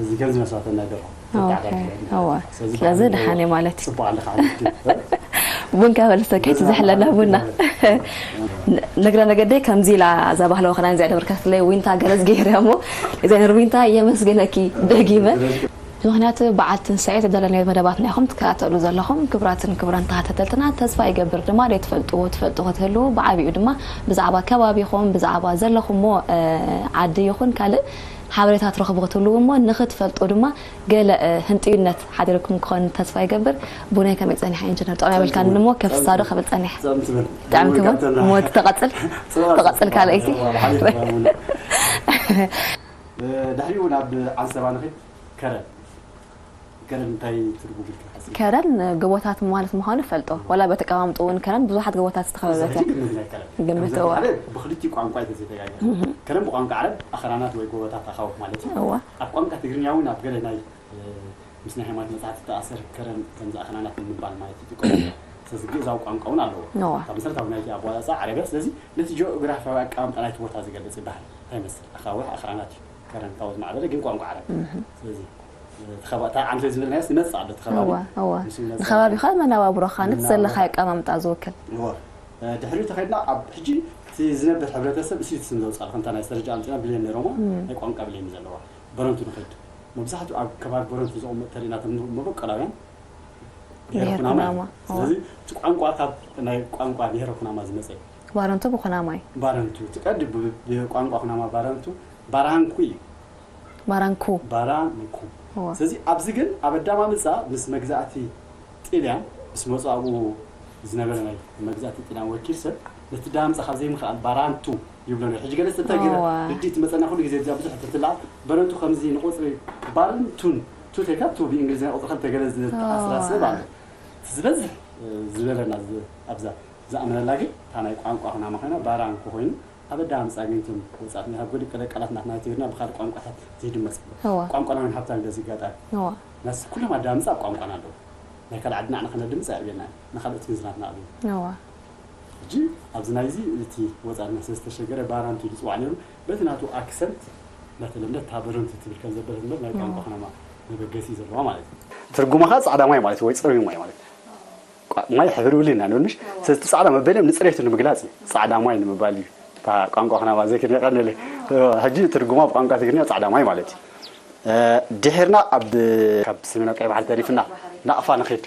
እዚ ከም ዝመስላተና ደርሆ ኦኬ፣ እወ። ስለዚ ደሓን እየ ማለት እዩ። ፅቡቅ ኣለካ ማለት እዩ። ቡን ከበልሰካ እቲ ዝሕለና ቡና። ንግረ ነገደይ ከምዚ ኢላ እዛ ባህላዊ ክዳን እዚኣ ደበርከትለይ ዊንታ ገለዝ ገይረ እሞ ዲዛይነር ዊንታ የመስግነኪ ደጊመ። ምክንያቱ በዓል ትንሳኤ ዝተዳለናዮ መደባትና ኢኹም ትከታተሉ ዘለኹም። ክቡራትን ክቡራን ተኸታተልትና፣ ተስፋ ይገብር ድማ ዘይትፈልጥዎ ትፈልጡ ክትህልዉ፣ ብዓቢኡ ድማ ብዛዕባ ከባቢኹም ብዛዕባ ዘለኹምዎ እ፣ ዓዲ ይኹን ካልእ ሓበሬታ ትረኽቡ ክትህልዉ እሞ ንኽትፈልጡ ድማ ገለ እ፣ ህንጥዩነት ሓዲርኩም ክኾን ተስፋ ይገብር። ቡነይ ከመይ ጸኒሓ ኢንጅነር? ጥዑም የብልካን እሞ ከፍሳ ዶ ከብል ጸኒሐ? ጸምቲ ምን? ጥዕምቲ ቡን? ሞት ተቐጽል? ተቐጽል ካልኣይቲ? ድሕሪኡ ናብ ዓንሰባ ንኸይድ ከረን ከረን እንታይ ትርጉም ኢልካ ሓሲብ? ከረን ጎቦታት ማለት ምዃኑ እፈልጦ። ዋላ በቲ ኣቀማምጥኡ እውን ከረን ብዙሓት ጎቦታት ዝተኸበበት እያ። ግምት ናይ ከረን ግምት ከምዚ እዋ። ሓደ ብክልቲኡ ቋንቋ እዩ ተዘጋጀ ከረን ብቋንቋ ዓረብ ኣኽራናት ወይ ጎቦታት ኣኻውሕ ማለት እዩ። እዋ። ኣብ ቋንቋ ትግርኛ እውን ኣብ ገለ ናይ እ፣ ምስ ናይ ሃይማኖት መጽሓፍቲ ተኣሰር ከረን ከምዚ ኣኽራናት ንምባል ማለት ይጥቀሙ። ስለዚ ግእዛዊ ቋንቋ እውን ኣለዎ እዋ። ካብ መሰረታዊ ናይቲ ኣዋፃፃ ዓረብያ ስለዚ ነቲ ጂኦግራፊያዊ ኣቀማምጣ ናይቲ ቦታ ዝገልጽ ይበሃል እንታይ ይመስል ኣኻውሕ ኣኽራናት እዩ ከረን ካብኡ ዝማዕበለ ግን ቋንቋ ዓረብ ስለዚ ተኸባ- እንታይ ዓንተ ዝብል ናይስ ይመጽእ ኣሎ እቲ ከባቢ እዋ እዋ ምስ ይመጽእ ንከባቢኻ መነባብሮኻ ነቲ መነባብሮ። ዘለኻዮ ኣቀማምጣ ዝውክል እዎ። እ፣ ድሕሪኡ ተኸድና ኣብ ሕጂ እቲ ዝነብር ሕብረተሰብ እሱ እቲ ስም ዘውፅኣሉ ከምታ ናይ ሰረጃ ኣምፅና ብሌን ነይሮሞ ናይ ቋንቋ ብሌን ዘለዋ በረንቱ ንኸይድ መብዛሕትኡ ኣብ ከባቢ በረንቱ ዝቕመጥ ተሪእና እቶም መበቀላውያን ብሄረ ብሄረ ኩናማ ኩናማ፣ እዩ። ስለዚ እቲ ቋንቋ ካብ ናይ ቋንቋ ብሄረ ኩናማ ዝመፀ እዩ። ባረንቱ ብኩናማ እዩ። ባረንቱ እቲ ቀዲ ብ- ብቋንቋ ኩናማ ባረንቱ ባራንኩ እዩ። ባራንኩ ባራንኩ እዋ። ስለዚ ኣብዚ ግን ኣብ ኣዳማምፃ ምስ መግዛእቲ ጢልያን ምስ መፁ ኣብኡ ዝነበረ ናይ መግዛእቲ ጢልያን ወኪል ሰብ ነቲ ዳምፃ ካብ ዘይምኽኣል ባራንቱ ይብሎ ነይሩ። ሕጂ ገለ ዝተተግረ እዋ። ግዲ እቲ መፀና ኩሉ ግዜ እዚኣ ብዙሕ ትትላ በረንቱ ከምዚ ንቁፅሪ ባርንቱን ቱ ተይካ ቱ ብእንግሊዝኛ ቁፅሪ ከምተ ገለ ዝተኣስራ እዋ። ሰብ ኣሎ። እቲ ዝበዝሕ እ፣ ዝበለና ዝ- ኣብዛ ዝኣመነላ ግን እታ ናይ ቋንቋ ኩናማ ኮይና ባራንኩ ኮይኑ ኣብ ኣዳምፃ ግን እቶም ወፃእትና ካብ ገሊኡ ቀለ ቃላት ናትና ትግርና ብካልእ ቋንቋታት ዘይድመፅ ኣሎ። እዋ። ቋንቋና እውን ሃብታም እዩ በዚ ኣጋጣሚ እዋ። ናስ ኩሎም ኣዳምፃ ኣብ ቋንቋና ኣለዉ ናይ ካልእ ዓድና ኣነ ከነድምፅ ኣየዕብየና እዩ ንካልኦት ግን ዝናትና ኣለዉ እዋ። ሕጂ ኣብዚ ናይዚ እቲ ወፃእና ስለ ዝተሸገረ ባራንቱ ኢሉ ዝፅዋዕ ነይሩ በቲ ናቱ ኣክሰንት እናተለምደ እታ በረንቱ ትብል ከም ዘበለት እምበር ናይ ቋንቋ ኩናማ መበገሲ እዩ ዘለዋ ማለት እዩ ትርጉማ ከዓ ፃዕዳ ማይ ማለት እዩ ወይ ፀሩይ ማይ ማለት እዩ ማይ ሕብሪ ውሊ ኢና ንብል ምሽ። ስለዚ እቲ ጻዕዳ መበሊኦም ንጽሬቱ ንምግላጽ እዩ። ጻዕዳ ማይ ንምባል እዩ። እታ ቋንቋ ክናባ ዘኪር የቐንል። ሕጂ ትርጉማ ብቋንቋ ትግርኛ ጻዕዳ ማይ ማለት እዩ። ድሒርና ኣብ ካብ ሰሜናዊ ቀይ ባሕሪ ተሪፍና ናቕፋ ንኸይድ።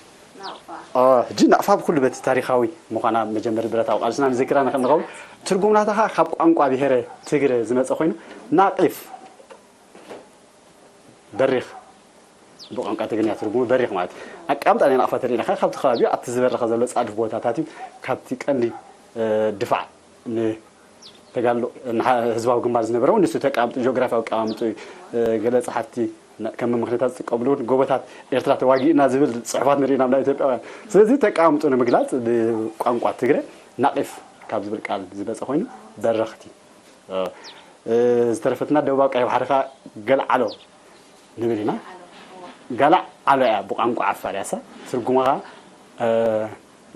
ሕጂ ናቕፋ ብኩሉ በቲ ታሪኻዊ ምዃና መጀመሪ ብረታዊ ቃልስና ንዝክራ ንኸውን። ትርጉም ናታ ከዓ ካብ ቋንቋ ብሄረ ትግረ ዝመፀ ኮይኑ ናቂፍ በሪኽ ብቋንቋ ትግርኛ ትርጉሙ በሪኽ ማለት እዩ። ኣቀማምጣ ናይ ናቕፋ ተሪእና ካብቲ ከባቢኡ ኣብቲ ዝበረኸ ዘሎ ፃድፍ ቦታታት እዩ። ካብቲ ቀንዲ ድፋዕ ንተጋድሎ ህዝባዊ ግንባር ዝነበረ እውን ንሱ ተቀማምጡ ጂኦግራፊያዊ ኣቀማምጡ እዩ። ገለ ጸሓፍቲ ከም ምኽንያታት ዝጥቀምሉ እውን ጎቦታት ኤርትራ ተዋጊእና ዝብል ጽሑፋት ንርኢ ናብ ናይ ኢትዮጵያውያን። ስለዚ ተቀማምጡ ንምግላጽ ብቋንቋ ትግረ ናቂፍ ካብ ዝብል ቃል ዝመጸ ኮይኑ በረኽቲ ዝተረፈትና ደቡባዊ ቀይ ባሕሪ ኸዓ ገልዓሎ ንብል ኢና። ጋላዕ ዓሎ እያ ብቋንቋ ዓፋር እያሳ ትርጉማ ኸዓ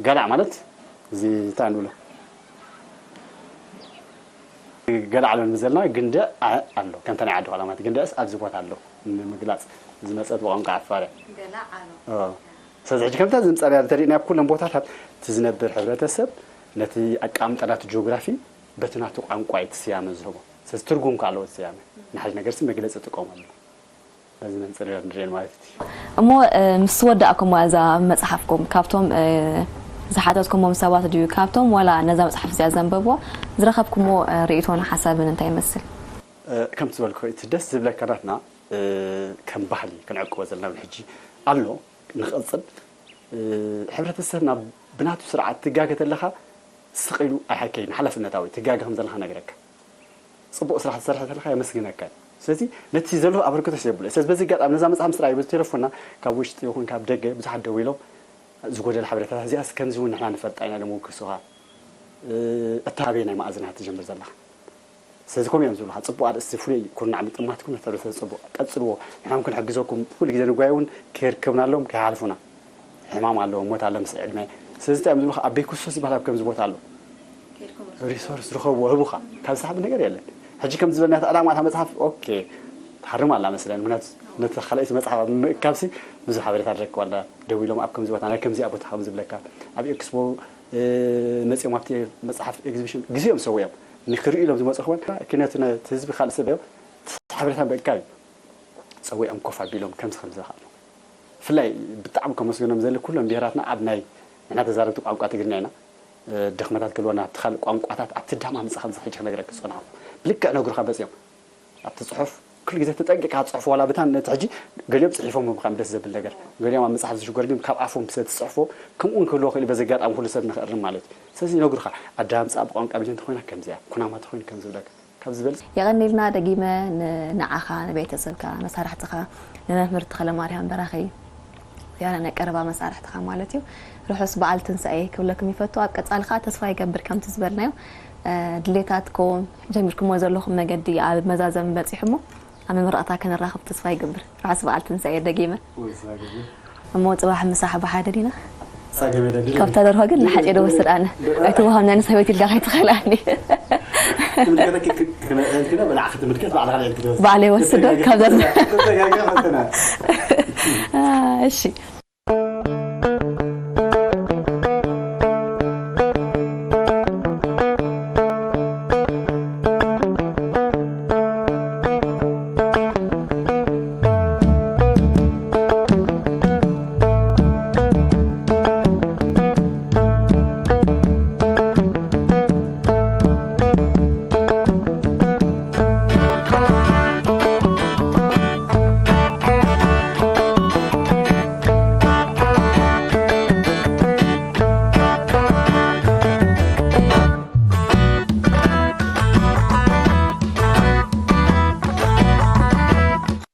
ጋላዕ ማለት እዚ እንታይ ንብሎ ገላዕ ኣሎ ንብል ዘለና ግንደ ኣሎ ከምታ ናይ ዓዲ ኳላ ማለት ግንደስ ኣብዚ ቦታ ኣሎ ንምግላፅ ዝመፀት ብቋንቋ ዓፋር እያ። ስለዚ ሕጂ ከምታ ዝምፀና ተሪእና ኣብ ኩለን ቦታታት እቲ ዝነብር ሕብረተሰብ ነቲ ኣቀማምጣ ናቱ ጂኦግራፊ በቲ ናቱ ቋንቋ እዩ እቲ ስያመ ዝህቦ። ስለዚ ትርጉም ከ ኣለዎ እቲ ስያመ ንሓደ ነገርሲ መግለፂ ይጥቀመሉ። በዚ መንፅር ኢና ንሪኦ ማለት እዩ። እሞ ምስ ወዳእኩማ እዛ መፅሓፍኩም ካብቶም ዝሓተትኩሞም ሰባት ድዩ ካብቶም ዋላ ነዛ መፅሓፍ እዚኣ ዘንበብዋ ዝረኸብኩሞ ርእይቶን ሓሳብን እንታይ ይመስል? ከምቲ ዝበልኩ እቲ ደስ ዝብለካ ናትና ከም ባህሊ ክንዕቅቦ ዘለና ሕጂ ኣሎ ንክቕፅል ሕብረተሰብና ብናቱ ስርዓት ትጋገ ተለኻ ስቕ ኢሉ ኣይሓከይን ሓላፍነታዊ ትጋገ ከም ዘለኻ ነግረካ። ፅቡቕ ስራሕ ዝሰርሐ ዘለካ የመስግነካ እዩ። ስለዚ ነቲ ዘሎ ኣበርክቶ የብሎ። ስለዚ በዚ ኣጋጣሚ ነዛ መፅሓፍ ምስ ረኣዩ በዚ ቴሌፎንና ካብ ውሽጢ ይኹን ካብ ደገ ብዙሓት ደዊሎም ዝጎደለ ሓበሬታታት እዚኣስ ከምዚ እውን ንሕና ንፈልጣ ኢና ኢሎም ውክሱኻ። እታ ኣበየናይ መኣዝን ኢኻ ትጀምር ዘለኻ? ስለዚ ከምኡ እዮም ዝብሉኻ። ፅቡቕ ኣርእስቲ ፍሉይ ኩርናዕ ምጥማትኩም ነቲ ሕብረተሰብ ፅቡቕ ቀፅልዎ። ንሕናም ክንሕግዘኩም ኩሉ ግዜ ንጓየ እውን ከየርከብናሎም ከይሓልፉና። ሕማም ኣለዎ፣ ሞት ኣሎ ምስ ዕድመ። ስለዚ እንታይ እዮም ዝብሉኻ? ኣበይ ክሶስ ዝበሃል ኣብ ከምዚ ቦታ ኣሎ። ሪሶርስ ርኸብዎ፣ ህቡኻ። ካብ ዝሰሓብ ነገር የለን። ሕጂ ከም ዝበልና እቲ ዕላማ እታ መጽሓፍ ኦኬ ትሃርም ኣላ መስለን። ምክንያቱ ነቲ ካልኣይቲ መጽሓፍ ኣብ ምእካብሲ ብዙሕ ሓበሬታ ንረክብ ኣላ። ደዊሎም ኣብ ከምዚ ቦታ ናይ ከምዚኣ ቦታ ከም ዝብለካ ኣብ ኤክስፖ መጺኦም ኣብቲ መጽሓፍ ኤግዚቢሽን ግዜኦም ሰዊኦም ንክርእዩ ኢሎም ዝመጹ ክበል ክነቲ ነቲ ህዝቢ ካልእ ሰብ እዮም ሓበሬታ ምእካብ እዩ። ጸዊዖም ኮፍ ኣቢሎም ከምዚ ከምዚ ዝኸኣሉ ብፍላይ ብጣዕሚ ከመስግኖም ዘሊ ኩሎም ብሄራትና ኣብ ናይ ንሕና ተዛረብቲ ቋንቋ ትግርኛ ኢና ድኽመታት ክህልወና ኣብቲ ካልእ ቋንቋታት ኣብቲ ዳማ ምጻ ከምዚ ሕጂ ክነግረክ ዝጸናኹ ብልክዕ ነግሩኻ መጺኦም ኣብቲ ጽሑፍ ኩሉ ግዜ ተጠንቂቕካ ትጽሕፎ ዋላ ብታ ነቲ ሕጂ ገሊኦም ጽሒፎም ምዃን ደስ ዘብል ነገር ገሊኦም ኣብ መጽሓፍ ዝሽጎር ግን ካብ ኣፎም ስለ ትጽሕፎ ከምኡ እውን ክህልዎ ክእል በዚ ኣጋጣሚ ኩሉ ሰብ ንኽእርም ማለት እዩ ስለዚ ይነግሩኻ ኣዳምጻ ብቋንቋ ብጀ እንተኾይና ከምዚያ ኩናማ ተኾይኑ ከም ዝብለካ ካብ ዝበልጽ። የቐንየልና ደጊመ ንዓኻ ንቤተሰብካ መሳርሕትኻ ንመምህር ተኽለማርያም በራኺ ያለ ናይ ቀረባ መሳርሕትኻ ማለት እዩ። ርሑስ በዓል ትንሳኤ ክብለኩም ይፈቱ። ኣብ ቀጻሊ ከኣ ተስፋ ይገብር ከምቲ ዝበልናዮ ድሌታትኩም ጀሚርኩሞ ዘለኹም መገዲ ኣብ መዛዘሚ በጺሑ እሞ ኣብ መመረቕታ ክንራኸብ ተስፋ ይገብር። ርሑስ በዓል ትንሳኤ ደጊመ። እሞ ፅባሕ ምሳሕ ብሓደ ዲና ካብታ ደርሆ ግን ንሓጨ ዶ ወስድ ኣነ ኣይትወሃብና ንሰበይቲ ኢልካ ከይትኽእል ኣኒ ባዕለ ይወስዶ ካብዛ እሺ